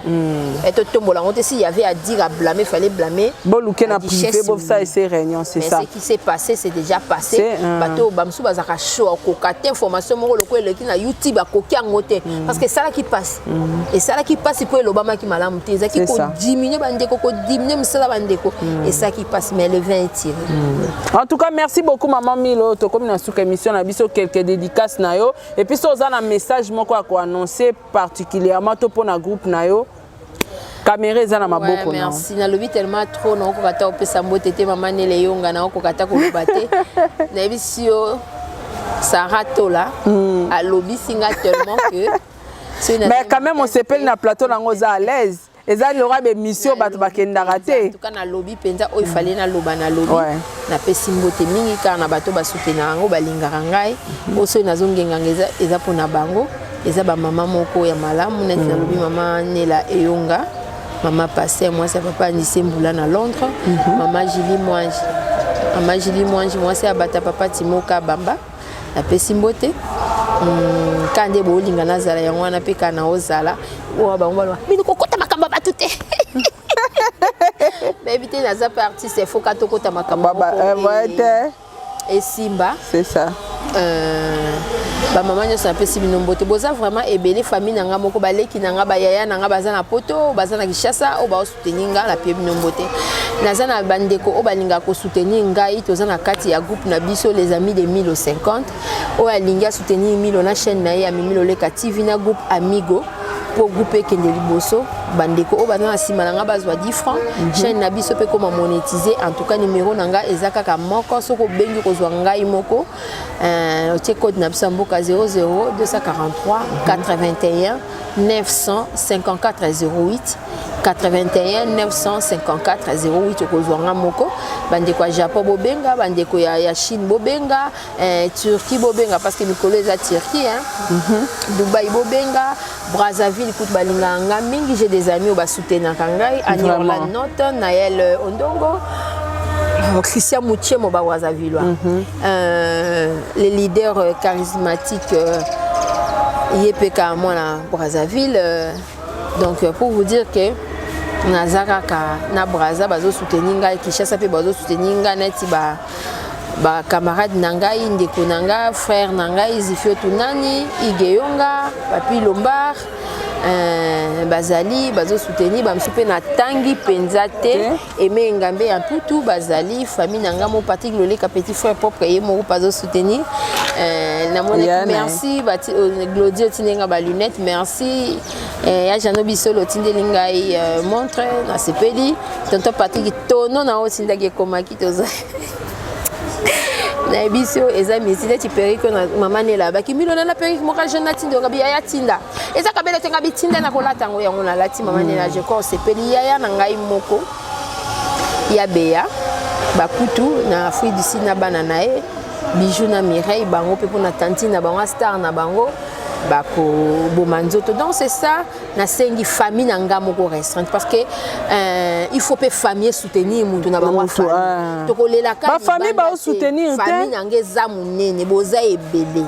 Totombola yango te. S'il y avait à dire, à blâmer, fallait blâmer Boluke na la privé, duchesse. bosala ese réunion, c'est Mais ça. ce qui s'est passé, c'est déjà passé. C'est Bato bamosusu bazalaka chaud, akoka te. Information moko lokola eleki na YouTube, akoki yango te parce que esalaki mpasi, esalaki mpasi mpo elobamaki malamu te. Ezalaki C'est ça. kodiminue bandeko, kodiminue mosala bandeko. Esalaki mpasi, mais le vin est tiré. En tout cas, merci beaucoup, maman Milo. Tokomi na suka émission na biso. Quelques dédicaces na yo, et puis so oza na message moko ya koannoncer particulièrement to mpo na groupe na yo, caméra eza na maboko Ouais, na yo. merci. Nalobi tellement trop, naokoka ta kopesa mbote te. Mama Nele Yonga, naokoka ta koloba te. Nayebisi yo, Sara Tola alobisi nga tellement que soki Mais quand même osepeli na plateau nango, oza à l'aise, eza loka bémission bato bakendaka te. En tout cas nalobi mpenza oyo efale naloba, nalobi. Napesi mbote mingi kaka na bato basoutenaka yango, balingaka ngai. Oyo soki nazongenganga eza mpona bango, eza bamama moko ya malamu. Neti nalobi mama Nela Eyonga, mama paster mwasi ya papa Anise Mbula na Londres, mama Julie Mwanji, mama Julie Mwanji mwasi ya bata papa Timoka Bamba, napesi mbote. Ka nde bolinga nazala yango wana mpe ka na ozala oyo bango baloba bino kokota makambo ya bato te. Nayebi te, naza mpe artiste, faut ka tokota makambo Baba, moko ouais, te. Esimba. C'est ça. Bamama nyonso, napesi bino mbote, boza vraiment ebele. Famille na nga moko, baleki na nga, bayaya na nga baza na Poto, baza na Kinshasa, oyo baosoutenir nga, napie bino mbote. Naza na bandeko oyo balingaka kosoutenir ngai, toza na kati ya groupe na biso, Les Amis de Milo 50. Oyo alingi asoutenir Milo na chaîne na ye ya Mimi Loleka TV na groupe Amigo, mpo groupe ekende liboso, bandeko oyo baza na nsima na nga bazwa 10 francs, chaîne na biso mpe koma monétiser. En tout cas, numéro na nga eza kaka moko. Soki obengi kozwa ngai moko, otie code na biso ya mboka 00 243 81 954 08. 81 954 08. Okozwa nga moko. Bandeko ya Japon bobenga, bandeko ya Chine bobenga, Turquie bobenga, parce que mikolo eza Turquie, hein? Dubai bobenga, Brazzaville kutu balingaka nga mingi. J'ai des amis oyo basoutenaka ngai, Ani Orlan Note, Naël Ondongo, Christian Moutiemo, Brazzaville, les leaders charismatiques, ye mpe ka mwana Brazzaville. Donc pour vous dire que naza kaka na Braza, bazosoutenir ngai, Kinshasa mpe bazosoutenir ngai, neti ba bacamarade na ngai, ndeko na ngai, frère na ngai Zifio Tunani, Igeyonga, Papi Lombard, bazali bazosoutenir. Bamosusu mpe natangi mpenza te, Eme Ngambe ya Mputu, bazali famille na ngai mo, Patrik Loleka, petit frère propre, ye moko mpe azosoutenir. Namonaki, merci Glodi, otindi nga balunette, merci. Ya Jano Bisolo, otindeli ngai montre, nasepeli. Tonton Patrik, tono na otindaki ekomaki, toza nayebi so eza misi neti perruque na mama Nela abaki milo na perruque moko jeune, natinda ngabi yaya, tinda, eza kabele te, ngabi tinda, na kolata yango, yango nalati. Mama Nela, je crois osepeli. Yaya na ngai moko ya Beya Bakutu na Afrique du Sud, na bana na ye Bijou na Mireille, bango mpe mpona tantine na bango, star na bango, bakoboma nzoto. Donc c'est ça, nasengi famille na nga moko restreinte, parce que il faut mpe famille soutenir mutu na bango. Famille tokolelaka. Bafamille baosoutenir. Famille na nga eza monene, boza ebele,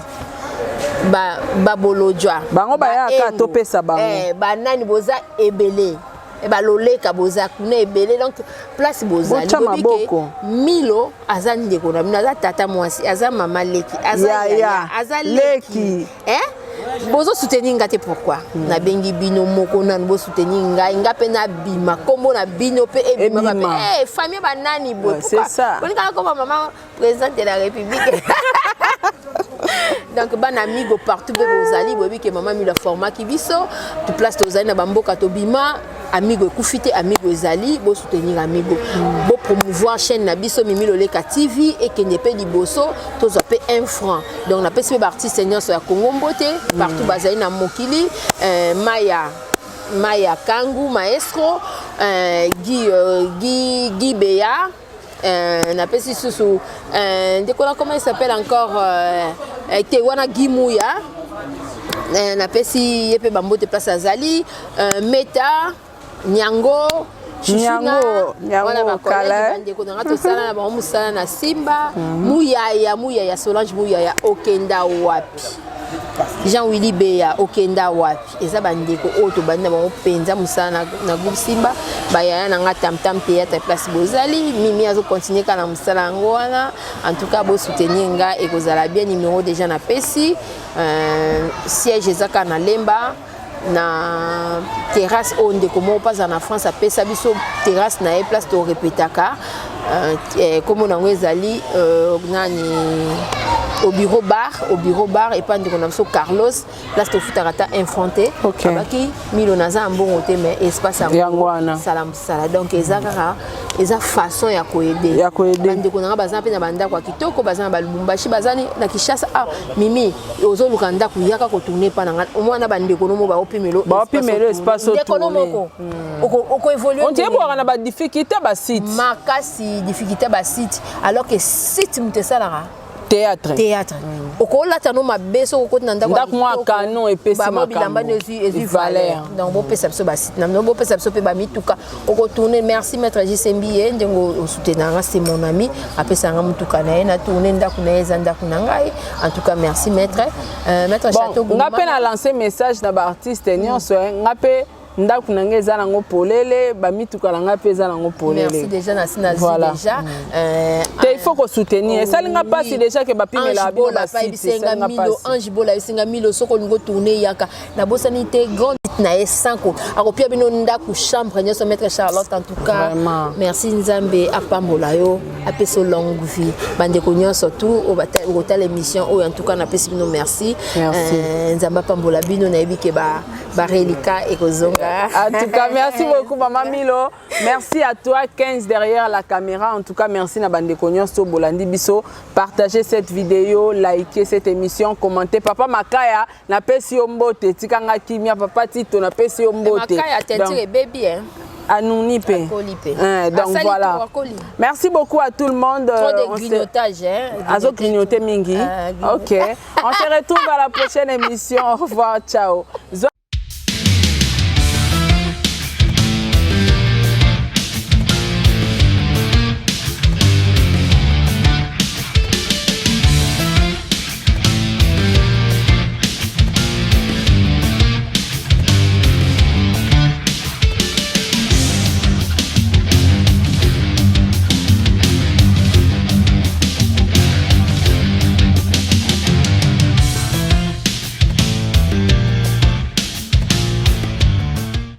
babolojwa. Bango bayaka topesa bango. Banani, boza ebele, baloleka, boza kuna ebele. Donc place bozali, maboko. Milo aza ndeko na bino, aza tata mwasi, aza mama leki, aza yaya, aza leki. Bozosoutenir nga te, pourquoi? Nabengi bino moko nanu bosoutenir ngai, nga mpe nabima, nkombo na bino mpe ebima. Famille banani boye, olingaka koma mama présidente de la République. Donc bana Amigo partout mpe bozali, boyebi ke mama Milo aformaki biso. To place tozali na bamboka, tobima, Amigo ekufi te, Amigo ezali. Bosoutenir Amigo, bopromouvoir chaîne na biso Mimi Loleka TV, ekende mpe liboso, tozwa mpe 1 franc. Donc napesi mpe baartiste nyonso ya Congo mbote partout bazali na mokili, Maya, Maya Kangu maestro, Guy Beya, napesi susu ndeko na, comment il s'appelle encore, te wana Guy Muya, napesi ye mpe bambote place azali, Meta Nyango. Nyango, Nyango. Bandeko na nga, tosala na bango mosala na Simba. Muyaya, Muyaya Solange, Muyaya okenda wapi? Jean Willy Beya okenda wapi? Eza bandeko oyo tobandi na bango mpenza mosala na groupe Simba. Bayaya na nga, Tamtam Théâtre, place bozali, Mimi azocontinue kaka na mosala yango wana. En tout cas bosoutenir nga, ekozala bien. Numéro déjà napesi, siège eza kaka na Lemba, na terrasse oyo ndeko moko mpo aza na France apesa biso terrasse na ye, place torepetaka. Kombo nango ezali nani, au bureau bar, au bureau bar epa ndeko na biso Carlos, place tofutaka ata un franc te. Abaki Milo, naza ya mbongo te, mais espace yango wana. Sala mosala. Donc eza kaka, eza façon ya koaider. Ya koaider. Bandeko na nga baza mpe na bandako ya kitoko, baza na balubumbashi, baza na Kinshasa. Ah, Mimi, ozoluka ndako, yaka kotourne epa na nga. Omwana, bandeko no mo baopimelo. Baopimelo espace. Ndeko no moko okoévolue. On dirait bwaka na badifficulté basite. Makasi, difficulté basite, alors que site moto esalaka. Théâtre. Théâtre, okolata no mabe soki okoti na ndako. Ndako mwa canon epesi makambo. Bilamba no ezwi valeur. Donc bopesa biso basite na bopesa biso mpe bamituka okotourne. Merci maître Jisembi, ye ndenge osoutenanga nga, c'est mon ami, apesanga mutuka na ye na tourne. Ndako na ye eza ndako na ngai. En tout cas merci maître, maître. Bon, Chateau. Nga mpe na lancé message na baartiste nyonso, nga mpe ndako na ngai eza nango polele, bamituka na ngai mpe eza nango polele. Merci déjà, nasi nazwi déjà. Te, il faut kosoutenir. Esalinga mpasi déjà ke bapimela bino basite. Esalinga Milo, Ange Bola ayebisinga: "Milo, soki olingi otourne, yaka." Nabosani te grande na ye sanko akopia bino ndako, chambre nyonso. Maître Charlotte, en tout cas Vraiment. merci. Nzambe apambola yo, apesa yo longue vie. Bandeko nyonso tu oyo okotala émission oyo, en tout cas napesi bino merci. Merci. Nzambe apambola bino. Nayebi ke barelika ekozonga. En tout cas, merci beaucoup, Maman Milo. Merci à toi, 15 derrière la caméra. En tout cas, merci na bandeko nyonso bolandi biso. Partagez cette vidéo, likez cette émission, commentez. Papa Makaya, napesi yo mbote, tikanga kimia, papa Tito. Lito, napesi yo mbote. Makaya teinture ebebi, hein. Anouni pe. Akoli pe. Hein, donc Asali voilà. to akoli. Merci beaucoup à tout le monde. Trop de grignotage, hein. Azo grignoter mingi. Ah, grignoter. Ok. On se retrouve à la prochaine émission. Au revoir. Ciao.